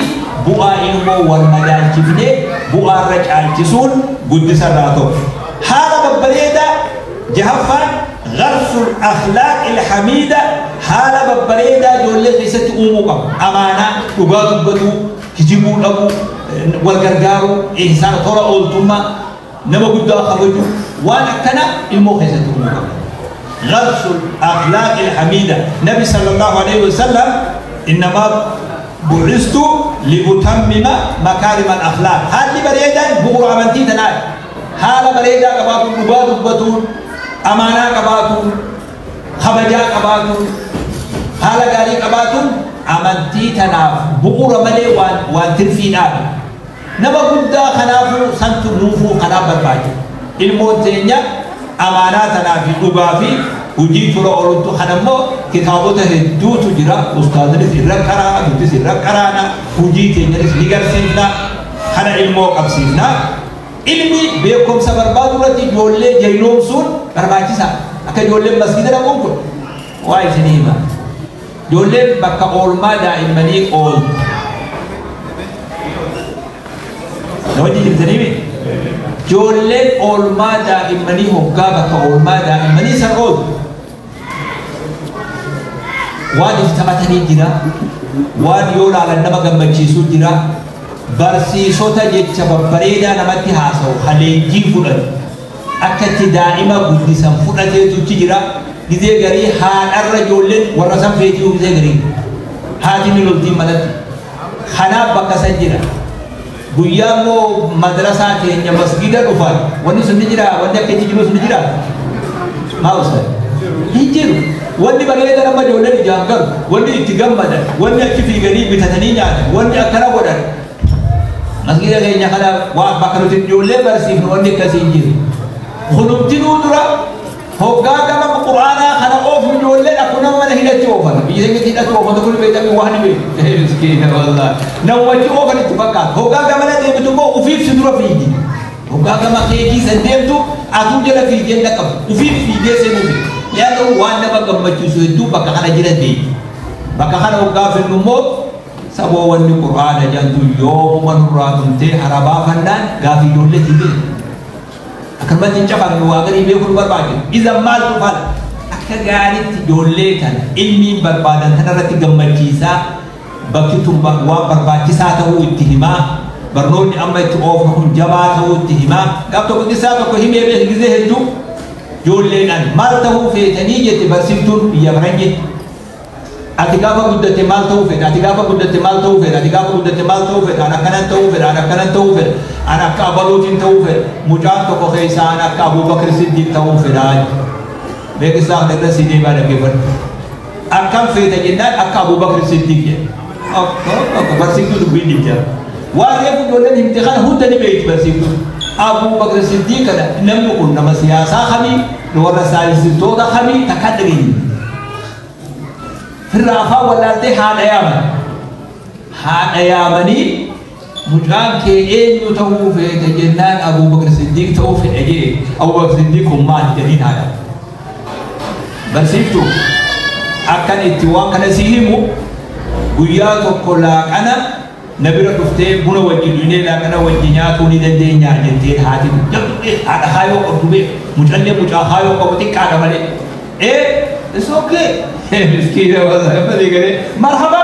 bu'aa ilmoo wal madaalchifnee bu'aarra caalchisuun guddisarraa tokko haala babbareedaa jahaffaan gharsul akhlaaq ilhamiida haala babbareedaa ijoollee keessatti uumuu qabu amaanaa dhugaa dubbatuu kijibuu dhabuu wal gargaaruu ihsaana tola ooltummaa nama guddaa kabaju waan akkana ilmoo keessatti uumuu qabu غرس الأخلاق الحميدة نبي صلى الله عليه وسلم إنما بعثت لأتمم مكارم الأخلاق هذه بريدا بقر أمانتي تنال هذا بريدا قباتون قباتون قباتون أمانة قباتون خبجا قباتون هذا قاري قباتون أمانتي تناف بقر ملي وان ترفين آبي نبا قد خنافو سنت نوفو خناف برباجي الموتين أمانة تنافي قبافي Hojii tola ooltu kanammoo kitaabota hedduutu jira. Ustaazanis irra qaraana, nutis irra qaraana, hojii teenyanis ni garsiifna, kana ilmoo qabsiifna. Ilmi beekumsa barbaadu irratti ijoollee jaynoomsuun barbaachisaa. Akka ijoolleen masgida dhaquun kun waa isinii hima. Ijoolleen bakka oolmaa daa'immanii ooltu. Na wajjin jirtanii mi? Ijoolleen oolmaa daa'immanii hoggaa bakka oolmaa daa'immanii san ooltu. Waan if taphatanii jira, waan yoo laalan nama gammachiisuu jira, barsiisota jecha babbareedaa namatti haasa'u haleenjii fudhatu. Akka itti daa'ima guddisan fudhateetu jira. Gizee garii haadharra ijoolleen warra san feetii gizee garii. Haati ni loltiin manatti. Kanaaf bakka san jira. Guyyaa immoo madrasaa teenya masgida dhufan wanni sun ni jira, wanni akka itti jiru sun ni jira. Maa ustaz? Hin jiru. Wanni bareeda nama ijoolleen ijaan galu, wanni itti gammadan, wanni achi fiiganii bitatanii nyaatan, wanni akkana godhan. Masgida keenya kana waa bakka nuti ijoollee barsiifnu wanni akkasii hin jiru. Hulumtinuu dura hoggaa gama quraanaa kana oofu ijoolleen akkuma nama mana hidhatti oofan. Biyya keenya hidhatti oofan kun beekamii waan hin beeku. Miskiina wallahi. Namumatti oofan itti fakkaata. Hoggaa gama na deemtu immoo ufiif si dura fiigi. Hoggaa gama keekii san deemtu atuu jala fiigee dhaqqabu. Ufiif fiigee seenuufi. Yaaduu waan nama gammachiisu hedduu bakka kana jira deemu. Bakka kana hoggaa finnu immoo saboo wanni quraana jedhamtu yoomuma nurraa tumtee harabaa fannaan gaafii ijoollee hin akkanumatti hin cafannu waa garii beekuun barbaachisu. Iza maaltu fala? Akka gaariitti ijoollee tana ilmiin barbaadan tanarratti gammachiisaa bakki tun waan barbaachisaa ta'uu itti himaa barnoonni amma itti oofnu kun jabaa ta'uu itti himaa. Gaaf tokko isaa tokko himee beeku gizee hedduu ijoolleedhaan maal ta'uu feetanii jette barsiiftuun biyya faranjiitti. Ati gaafa guddatte maal ta'uu feeta? Ati gaafa guddatte maal ta'uu feeta? Ati gaafa guddatte maal ta'uu feeta? Ani akkanan ta'uu fedha, ani akkanan ta'uu fedha, ani akka abaluutiin ta'uu fedha. Mucaan tokko keessaa ani akka Abuubakar Siddiq ta'uu fedha. Beekisaa kana irra si deemaa dhaggeeffadhu. Akkam feeta jennaan akka Abuubakar Siddiq jedhe. Akka barsiiftuu dubbiin dibjaa. Waan reefu ijoolleen himte kana hunda ni beekti barsiiftuun. Abuubakar Siddiq kana namni kun nama siyaasaa kamii, warra saayinsistoota kamii takka dhageenye. Firra afaan wallaaltee haadha yaaman. Haadha yaamanii mucaan kee eenyu ta'uu feete jennaan Abuubakar Siddiq ta'uu fedha jee. Abuubakar Siddiq kun maali jedhiin haadha. Barsiiftuu akkan itti waan kana si himu guyyaa tokko laaqana na bira dhuftee buna wajjin dhugnee laaqana wajjin nyaatuu ni dandeenya jetteen haati haadha haayoo qabdu beeku. Mucallee mucaa haayoo qabu xiqqaadha malee. It's okay. Miskiina wallahi marhaba.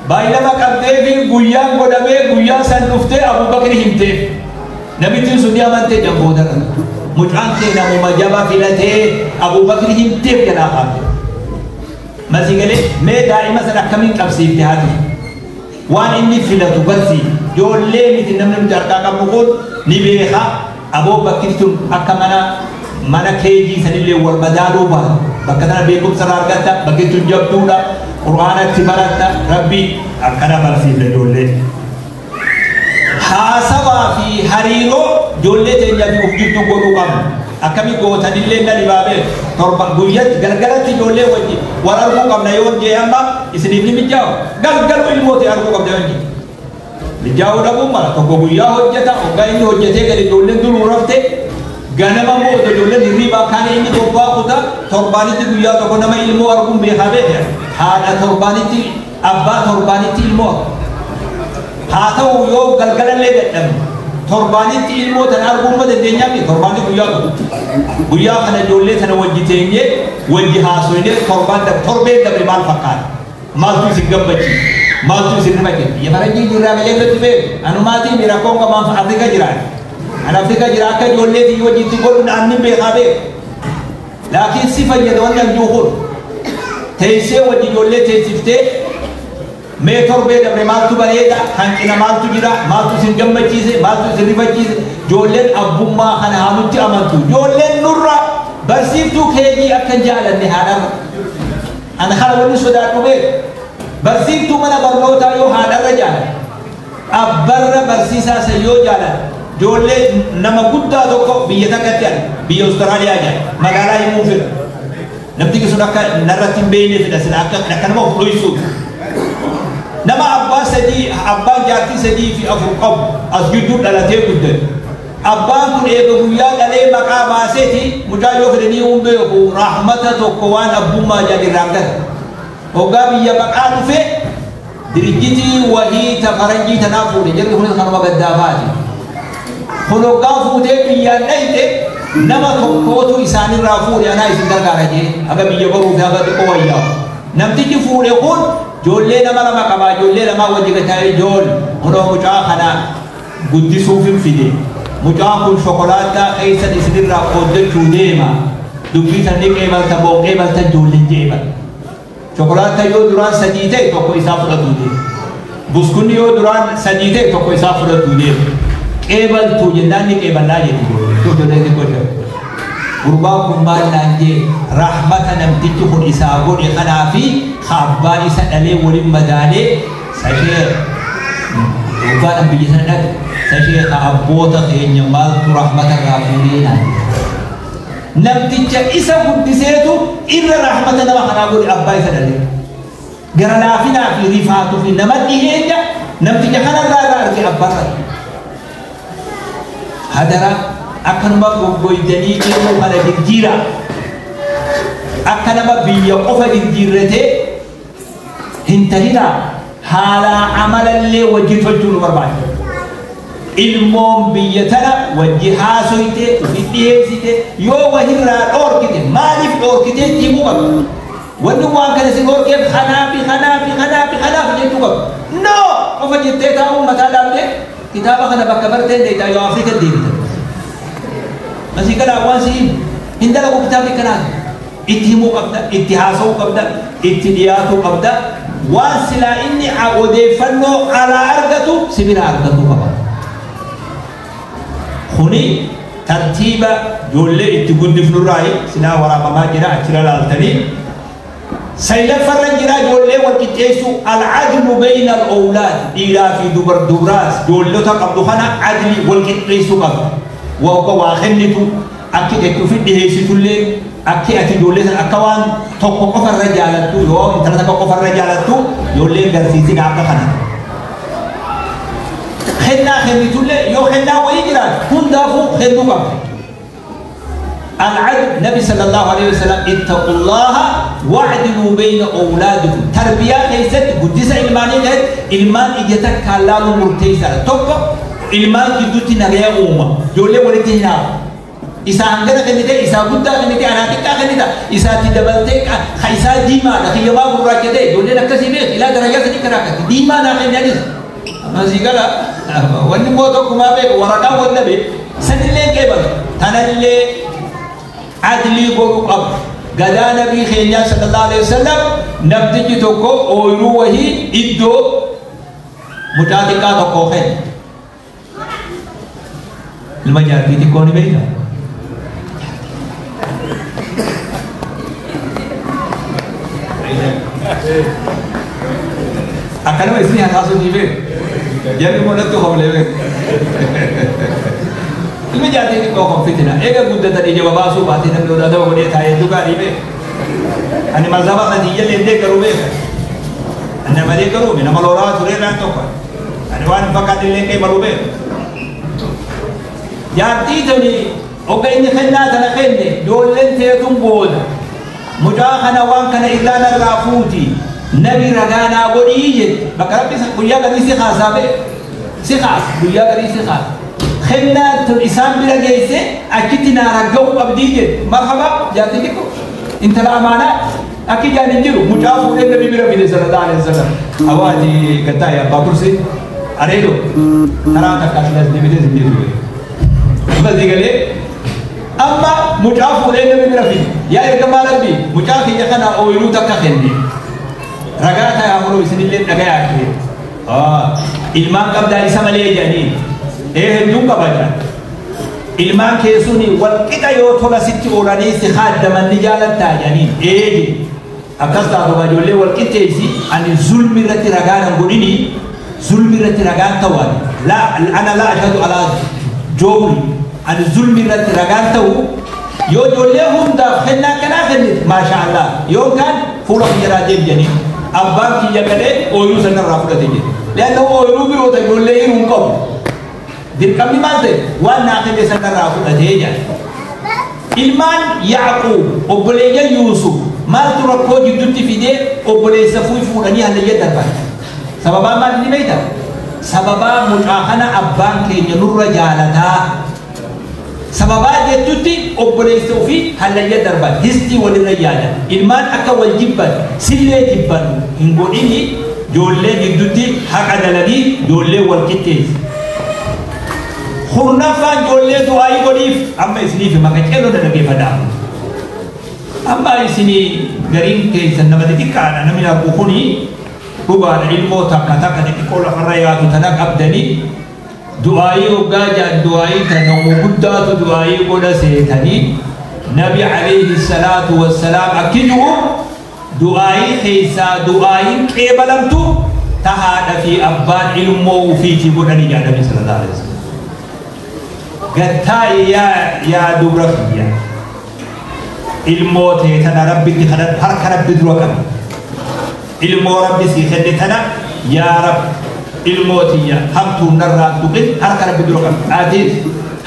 Baay'inama qabdee fi guyyaan godhamee guyyaan san dhuftee Abuubakar himteef. Namittiin sun ni amantee jamboodarra. Mucaan kee namuma jabaa filatee Abuubakar himteef jalaa qaabde. Masigalee mee daa'ima sana akkamiin qabsiifte haati? Waan inni filatu barsiif. Ijoollee miti namni nuti harkaa qabnu kun ni beeka. Aboo bakki tun akka mana keejii sanillee wal madaaluu baatu. Bakka tana beekumsa irraa argatta, bakki tun jabduudha, quraanatti baratta, rabbi akkana barsiifne ijoollee. Haasawaa fi hariiroo ijoollee teenyaa fi of jidduu godhuu qabna. Akkami gootanillee na dhibaabee torba guyyatti galgalatti ijoollee wajjin wal arguu qabna yoo jee amma isiniif ni mijaa'u. Galgaluu ilmoota arguu qabna yoo jee. Mijaa'uu dhabuun mala tokko guyyaa hojjeta hoggaa inni hojjetee gadi ijoolleen duruu rafte ganama immoo otoo ijoolleen hirriibaa kaan inni torbaa kuta torbaanitti guyyaa tokko nama ilmoo arguun beekaa beekee haadha torbaanitti abbaa torbaanitti ilmoo argu. Haa ta'u yoo galgalallee dadhabne torbaanitti ilmoo tana arguu numa dandeenyaa miti torbaanitti guyyaa tokko. Guyyaa kana ijoollee tana wajji teenyee wajji haasofnee torbaan torbeen dabre maal fakkaata? Maaltu isin gammachiisa? Maaltu isin rifachiisa? Biyya faranjii jirraa qajeellotti beeku. Anumaatiin rakkoon qabaan Afrika jiraan. An Afrika jira akka ijoollee tiyya wajjitti godhu anni beekaa beeku. Laakiin si fayyada wanni an jiru kun. Teessee wajji ijoollee teessiftee mee torbee dabre maaltu bareeda, hanqina maaltu jira, maaltu isin gammachiise, maaltu isin rifachiise. Ijoolleen abbummaa kana haa nutti amantu. Ijoolleen nurra barsiiftuu keejii akka hin jaalanne haadharra. Ana kana wanni sodaadhu beeku. Barsiiftuu mana barnootaa yoo haadharra jaalate, abbarra barsiisaa san yoo jaalate, ijoollee nama guddaa tokko biyya takkatti arge, biyya Awustiraaliyaa jira, magaalaa himuu fedha. Namtichi sun akka narratti hin beekne fedha sila akka nama of dhoysuuf. Nama abbaa sadii abbaan jaartii 3 fi 4 qabu as gidduu dhalatee guddate. Abbaan kun eega guyyaa dhalee maqaa baaseeti mucaa yoo fedhanii hin beeku rahmata tokko waan abbummaa jedhan irraan gala. Hoggaa biyya baqaa dhufe dirjitii wahii ta faranjii tanaa fuudhe jarri kunis kanuma gaddaafaati. Kun hoggaa fuutee biyyaan dhayxe nama tokkootu isaanirraa fuudhe anaa isin gargaara jee haga biyya baruu fi haga xiqqoo wayyaa. Namtichi fuudhe kun ijoollee nama lama qabaa ijoollee lamaa wajji gataa'ee ijool kunoo mucaa kana guddisuuf hin fide. Mucaan kun shokolaataa keessan isinirraa qooddachuu deema. Dubbii sanni qeebalta boo qeebalta ijoolleen jeeban. Shokolaataa yoo duraan 3 ta'e tokko isaa fudhatuu deema. Buskunni yoo duraan 3 ta'e tokko isaa fudhatuu deema. Qeebaltuu jennaan ni qeeballaa jedhu ijoollee xiqqoo ishee. Gurbaan kun maal naan jee rahmata namtichi kun isaa godhe kanaa fi abbaa isa dhalee waliin madaalee sashee dhugaadhaan biyya sana dhaqe sashee abboota keenya maaltu rahmata irraa fuudhee naan. Namticha isa guddiseetu irra rahmata nama kanaa godhe abbaa isa dhalee. Gara laafinaa fi rifaatuu fi nama dhiyeenya namticha kanarraa irraa arge abbaa irraa. Hadara akkanuma goggoydanii jiruu kana jijjiira. Akka nama biyya qofa jijjiirratee hin tahinaa haalaa amalallee wajji tolchuu nu barbaada. Ilmoon biyya tana wajji haasoyte ofi dhiyeessite yoo wahirraa dhoorkite maaliif dhoorkite himuu qabda. Wanni waan kana si dhoorkeef kanaa fi kanaa fi kanaa fi kanaaf jechuu qabda. No qofa jettee taa'uun mataa dhaabdee kitaaba kana bakka barteen deetaa yoo Afrika deebita. Masii kana waan si hin dalagu kitaabni kanaa. Itti himuu qabda, itti haasa'uu qabda, itti dhiyaatuu qabda. Waan silaa inni odeeffannoo alaa argatu si bira argatuu qaba. Kuni tartiiba ijoollee itti guddifnurraayi silaa waraabamaa jira achirra laaltanii. Saylaffarra jira ijoollee wal qixxeessuu al-adlu bayna al-awlaad dhiiraa fi dubaraas ijoollota qabdu kana adli wal qixxeessuu qabdu. Waa kennitu akki itti ofi dhiheessitullee akki ati ijoollee sana akka waan tokko qofarra jaalattu yoo intala takka qofarra jaalattu ijoolleen garsiisina akka kana. Kennaa kennitullee yoo kennaa wayii jiraatu hundaafuu kennuu qabda. العدل نبي صلى الله عليه وسلم اتقوا الله واعدلوا بين أولادكم. تربية ليست قدسة إلمانية إلمان إجتك كالالو مرتيسة توقع إلمان جدوتي نغيا أوما جولي ولتي هنا إسا هنگنا خنيته إسا قدّا خنيته أنا تكا خنيته إسا تدبلتك خيسا ديما نخيما براكته جولي نكسي بيت إلى درجة سني كراكت ديما نخيني أما زيقالا واني موتو كما بيك ورقا والنبي سنلين كيبال تنلي عدلي قولوا قبل قدا نبي خينيا صلى الله عليه وسلم نبتجي توكو أويرو وهي إدو متاتيكا توكو خين المجارتي تكوني بينا أكلم اسمي هتاسو نيبه يعني مونتو هم ليه المجارتي تكون فتنة إيه قدرت تيجي باباسو باتي نبلو دادا ودي تاي دوكاري به أنا مزابا نتيجة لين ده كروبه أنا ما ده كروبه أنا مالورا سوري ران توكا أنا وان فقط لين كي مالوبه جارتي توني أوكي إني خلنا تنا خلني دولن تيتم بود مجاخنا وان كان إلا نرافوتي نبي رجانا وديجت بكرة بس كليا كذي سخاصة به سخاص كليا كذي سخاص خلنا الإسلام بلا جيسة أكيد نارجو أبديجت مرحبا جاتي لكم أنت لا أمانة أكيد يعني نجيو مجاف النبي بلا في صلى الله عليه وسلم أوادي كتايا بابرسي أريدو ترى تكاشلاس نبي تزيدو بس يقولي أما مجاف النبي بلا في يا إرجع ربي مجاف يخنا أويلو تكخني رجعت يا أمرو سنين لين رجع إلمان قبل إسلام ليه جاني إيه هندوم قبل إلمان كيسوني والكتا يوتولا ستي أولاني سخاد دمان نجالة تاجانين إيه أكاستا دوبا والكتا يسي أن الظلم رتي رجعنا نقوليني ظلم رتي رجعنا تواني لا أنا لا أشهد على جوري أن الظلم رتي رجعنا تو Yoo ijoollee hundaaf kennaa kanaa kennite maashaallah yookaan fuula kiyyaraa deebi'anii abbaan kiyya galee ooyiruu sanarraa fudhate jedhe. Leanna ooyiruu biroota ijoollee hiruu hin qabu. Dirqamni maal ta'e waan naa kenne sanarraa fudhatee jedhe. Ilmaan Yaaqub obboleeyyan Yuusuf maaltu rakkoo jidduutti fidee obboleessa fuudhanii hallayya darban. Sababaa maal inni beektaa? Sababaa mucaa kana abbaan keenya nurra jaalataa. Sababaa jettutti obboleessa ofii hallayya darban histii walirra yaadan ilmaan akka wal jibban sillee jibban hin godhini ijoollee gidduutti haqa dalagii ijoollee wal qixxeessi. Kurnaffaan ijoollee du'aayii godhiif amma isiniif maka ceeloo dhaggeeffadhaa. Amma isinii gariin keessan nama xixiqqaadha namni argu kuni dhugaadha ilmoo takka takka xixiqqoo lafarra yaatu tana qabdanii du'aayii hoggaa jedhan du'aayii tana guddaatu du'aayii godha seetanii nabi alayhi salaatu wassalaam akki jiru du'aayii keessaa du'aayiin qeebalamtu ta haadha fi abbaan ilmoo ufiitii godhanii jedha nabi sallallahu alaihi wasallam. Gattaayi yaa dubra kiyya ilmoo tee tana rabbitti kadhadhu harka rabbi dura qabi ilmoo rabbi sii kenne tana yaa rabbi ilmoo tiyya hamtuun narraa tuqin harka rabbi dura qabi atiis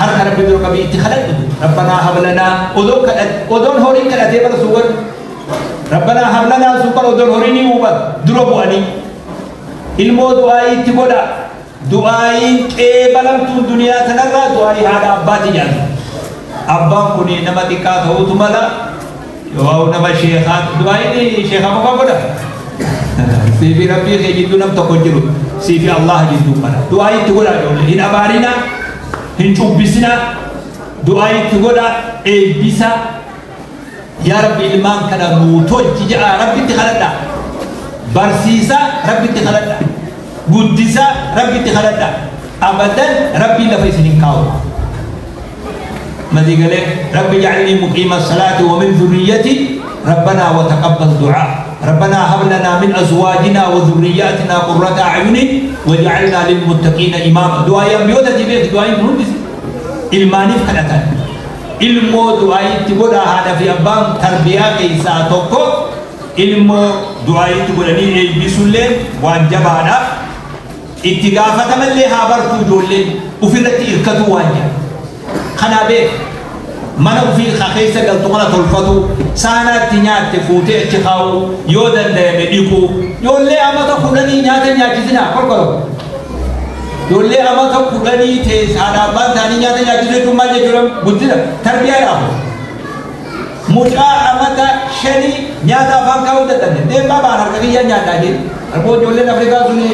harka rabbi dura qabi itti kadhadhu rabbanaa hablanaa odoon kadhadhu odoon horiin kadhatee bara suuwwan rabbanaa hablanaa sun bara odoon horiin ni uuman dura bu'anii ilmoo du'aayii itti godha du'aayiin qeebalamtuun duniyaa tanarraa du'aayii haadha abbaati jedhama. Abbaan kun nama xiqqaa ta'uutu mala yoo nama sheekaa du'aayiin sheekaa qofa godha. Siifi rabbii kee jidduu nam tokko jiru siifi Allah jidduu mala du'aayii itti godha ijoollee hin abaarina hin cubbisina du'aayii itti godha eebbisa yaa rabbi ilmaan kana nuu tolchi jedha rabbitti kadhadha barsiisa rabbitti kadhadha guddisa rabbitti kadhadha abadan rabbii lafa isin hin kaa'u. مزيقلي رب اجعلني مقيم الصلاة ومن ذريتي ربنا وتقبل دعاء ربنا هب لنا من أزواجنا وذرياتنا قرة أعين واجعلنا للمتقين إماما. دعاء يوم تبيت دعاء مهندس الماني خلتان ilmoo du'aayitti godhaa haadha fi abbaan tarbiyaa keessaa tokko ilmoo du'aayitti godhanii eebbisullee waan jabaadha. Itti gaafatamallee haa bartuu ijoolleen ofirratti hirkatu waan jedha. Kana beek mana ofii keessa galtu kana tolfatu saanaatti nyaatte fuutee achi kaa'u yoo danda'ame dhiqu ijoollee amata 10 nyaata nyaachisinaa qorqoro. Ijoollee amata 10 teessa haadha abbaan isaanii nyaata nyaachisu jechuun maal jechuudha guddina tarbiyaa dhaabu. Mucaa amata 5 nyaata afaan kaa'uu dadhabne deemaa baan harka kiyya nyaataa jedhu. Arboo ijoolleen Afrikaa suni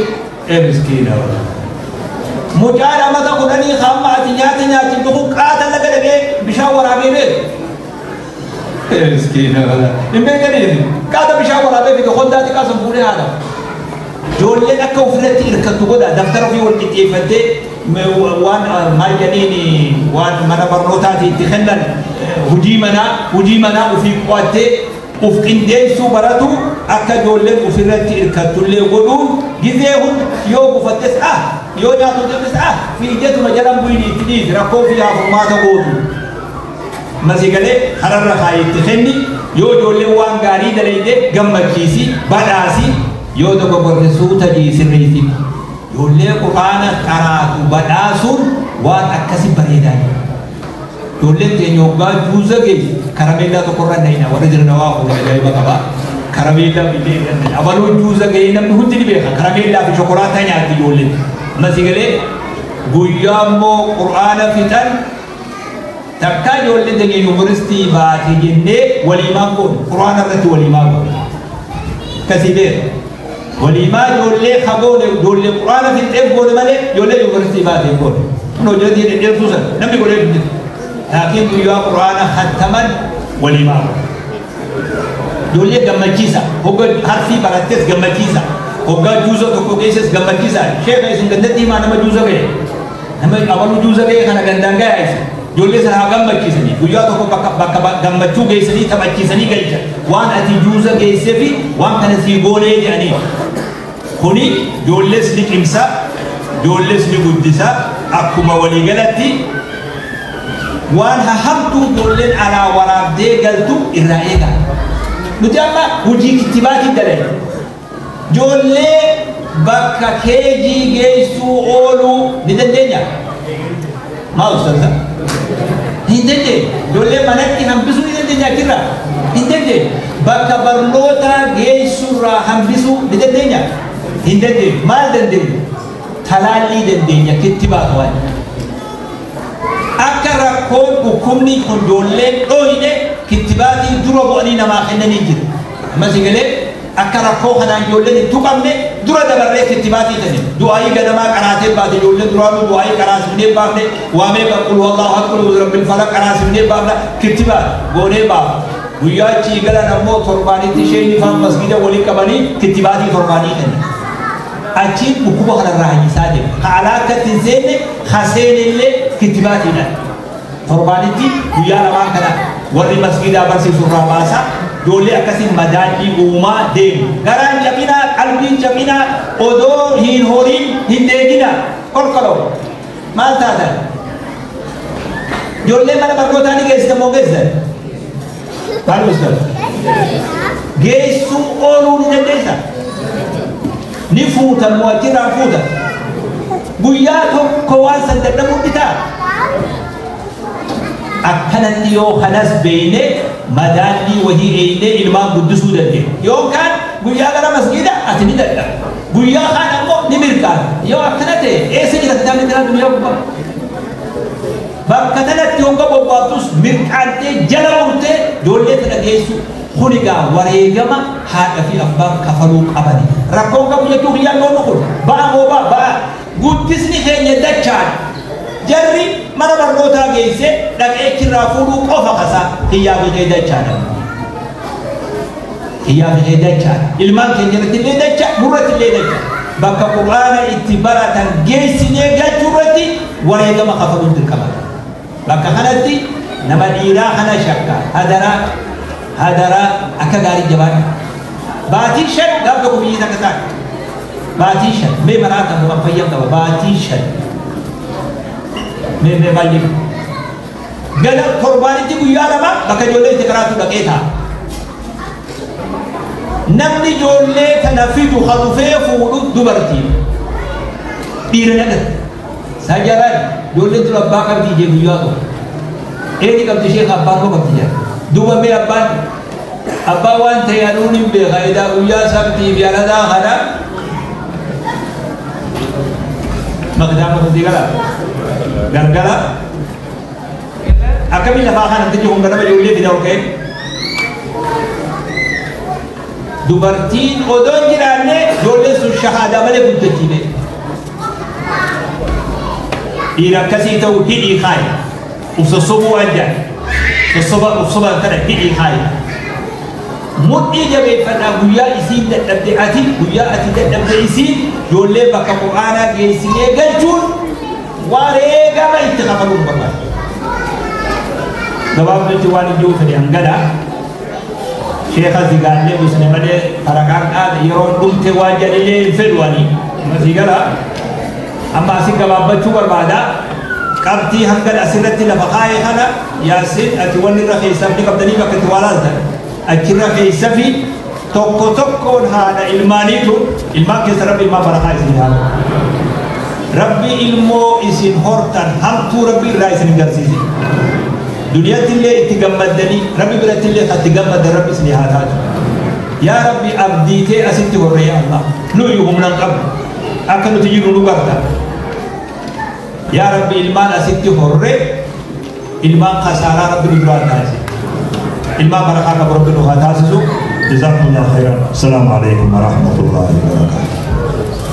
miskiina. Mucaan amata 10 hamma ati nyaata nyaachiftu kun qaata laga dhaqee bishaan waraabee beeku. Miskiina. Hin beekanii qaata bishaan waraabee fide hondaa xiqqaa sun fuudhee haadha. Ijoolleen akka ofirratti hirkattu godha daftara ofii wal qixxeeffattee waan maal jedhaniin waan mana barnootaati itti kennan hojii manaa ofii qo'attee of qindeessuu baratu akka ijoolleen ofirratti hirkattullee godhuun gizee hunda yoo gufattes yoo nyaatu jirtes fiijetuma jalan bu'ini itti dhiisi rakkoo fi haafurmaata gootu. Masigalee hararra kaayetti kenni yoo ijoolleen waan gaarii dalagde gammachiisi badhaasi yoo dogoggorte suuta sirreessi. Ijoollee quraana qaraatu badhaasuun waan akkasi bareedaa jira. Ijoolleen teenya hoggaa juuza geessu karameellaa tokkorra nayina warra jiran waa fuula ajaa'iba qaba. Karameellaa billee irra abaluu juuza gahee namni hundi ni beeka karameellaa fi shokolaataa nyaatti ijoolleen. Masigalee guyyaa immoo quraana fixan takka ijoolleen teenya yuunivarsiitii baate jennee waliimaa goone quraana irratti waliimaa goone. Akkasii beeka. Waliimaa ijoollee kagoone ijoollee quraana fixeef goone malee ijoollee yuunivarsiitii baatee goone. Kun hojjetii dhedheertuu sana namni godhee hin jiru. Laakiin guyyaa quraana hattaman waliimaa goone. Ijoollee gammachiisa. Hoggaa harfii barattes gammachiisa. Hoggaa juuza tokko keessas gammachiisa. Sheeka isin gandatti himaa nama juuza ga'e. Nama abaluu juuza ga'e kana gandaan gahaa isin. Ijoollee sana haa gammachiisanii. Guyyaa tokko bakka gammachuu geessanii taphachiisanii galcha. Waan ati juuza geessee fi waan kana sii goonee jedhanii. Kuni ijoollees ni cimsa, ijoollees ni guddisa. Akkuma waliigalatti Waan hahamtuu ijoolleen alaa waraabdee galtu irraa eegaa. Nuti amma hojii kittibaatiin dalayna. Ijoollee bakka keejii geessuu ooluu ni dandeenya? Maal ustaaza? Hin dandeenyu. Ijoollee manatti hambisuu ni dandeenya achirraa? Hin dandeenyu. Bakka barnootaa geessuurraa hambisuu ni dandeenya? Hin dandeenyu. Maal dandeenyu? Talaallii dandeenya kittibaatu waan. Akka rakkoon dhukkubni kun ijoolleen dhooyne kittibaatii dura bu'anii namaa kennanii jiru. Ammas galee akka rakkoo kanaan ijoolleen hin tuqamne dura dabarree kittibaatii kenne. Du'aayii ganamaa qaraatee baate ijoolleen duraanuu du'aayii qaraasifnee baafne waamee qul wallaahu ahad qul rabbil falaq qaraasifnee baafna kittibaat goonee baafna. Guyyaa achii galan ammoo torbaanitti isheen ifaan masgida walii qabanii kittibaatii torbaanii kenna. Achiin dhukkuba kanarraa hayyisaa deema. Ka alaa akkatti hin seenne ka seenellee kittibaatiidhaan. Torbaanitti guyyaa lamaan kana warri masgidaa barsiisu irraa baasaa ijoollee akkasiin madaallii uumaa deemu. Garaan cabinaa, qalbiin cabinaa, odoo hin horiin hin deeginaa. Kolkoloo maal taatan? Ijoollee mana barnootaa ni geessitan moo geessitan? Maal ustaz? Geessuu ooluu ni dandeessaa? Ni fuutan moo achirraan fuutan? Guyyaa tokko waan san dadhabuun ni ta'a. Akkanatti yoo kanas beeyne madaallii wahii eeynee ilmaan guddisuu dandeenya. Yookaan guyyaa gara masgiida ati ni dadhabda. Guyyaa kaan ammoo ni mirqaanta. Yoo akkana ta'e eessa jira kitaabni kanaa duniyaa gubbaa? Bakka tanatti hogga bobbaaftus mirqaantee jala murtee ijoollee tana geessu kun egaa wareegama haadha fi abbaan kafaluu qabani. Rakkoon qabu jechuun kiyyaan loonu kun ba'a moo ba'a ba'a. Guddisni keenya dachaadha. Jarri mana barnootaa geessee dhaqee achirraa fuudhuu qofa kasaa kiyyaa fi kee dachaadha. Kiyyaa fi kee dachaadha. Ilmaan keenya irratti illee dacha, nurratti illee dacha. Bakka Qur'aana itti baratan geessinee galchuu irratti wareegama kafaluun dirqama. Bakka kanatti nama dhiiraa kana shakka hadaraa hadaraa akka gaarii jabaadha. Baatii 5 gaaf tokko biyyi takka taate. Baatii 5 mee maraa kan waan fayyaa qaba baatii 5. Mee mee maal jedhu? Gala torbaanitti guyyaa lama bakka ijoollee itti karaatu dhaqee taa'a. Namni ijoollee tana fidu kan dhufee fuudhu dubartii. Dhiira nagata. Sajaraan ijoolleen tun abbaa qabdi jee guyyaa tokko. Eeni qabdi ishee kan abbaan koo qabdi jedha. Duuba mee abbaan abbaa waan ta'e anuun hin beeka edaa guyyaa sabtii fi aladaa kana maqdaama hundi gara gargara akkamiin lafaa kana namtichi kun ganama ijoollee fida ol ka'e. Dubartiin odoo hin jiraanne ijoolleen sun shahaadaa malee guddachii beeku. Dhiira akkasii ta'u hidhii kaayi. Uf sossobuu waan jedhan. Sossoba uf soban kana hidhii kaayi. Mudhii jabeeffadhaa guyyaa isiin dadhabde ati guyyaa ati dadhabde isiin ijoollee bakka Qur'aanaa geessinee galchuun wareegama itti kafaluun barbaada. Gabaabdutti waan hin jiru fedhe hangana. Sheekha zigaallee musne malee faraqaan qaada yeroon dhumte waan jedhillee hin fedhu ani. Masii gala amma asin gabaabbachuu barbaada. Qabxii hangan asirratti lafa kaa'e kana Yaasin ati wanni irra keessaaf ni qabdanii bakka itti waa laaltan. Achirra keessa fi tokko tokkoon haadha ilmaaniitu ilmaan keessa Rabbi ilmaan barakaa isin haa godhu. Rabbi ilmoo isin hortan hamtuu Rabbi irraa isin hin garsiisin. Duniyaatti illee itti gammaddanii Rabbi biratti illee itti gammaddan Rabbi isin haa taatu. Yaa Rabbi abdiitee asitti horre yaa Allah. Nuyi humna hin qabnu. Akka nuti jirru nu garta. Yaa Rabbi ilmaan asitti horre ilmaan kasaaraa Rabbi nu duraan taasise. Ilmaan barakaa qabu Rabbi nu haa taasisu. Jazakumullahu khairan. Assalaamu alaikum warahmatullahi wabarakatuh.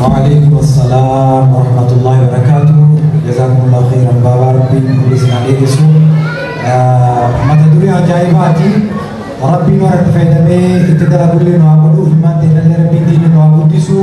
وعليكم السلام ورحمة الله وبركاته. جزاكم الله خيرا بابا ربي كل سنة عليه متى دري عجائباتي ربي نور الفائدة اتدرى كل نوع بدو في ما تهنا ربي دين نوع بدسو.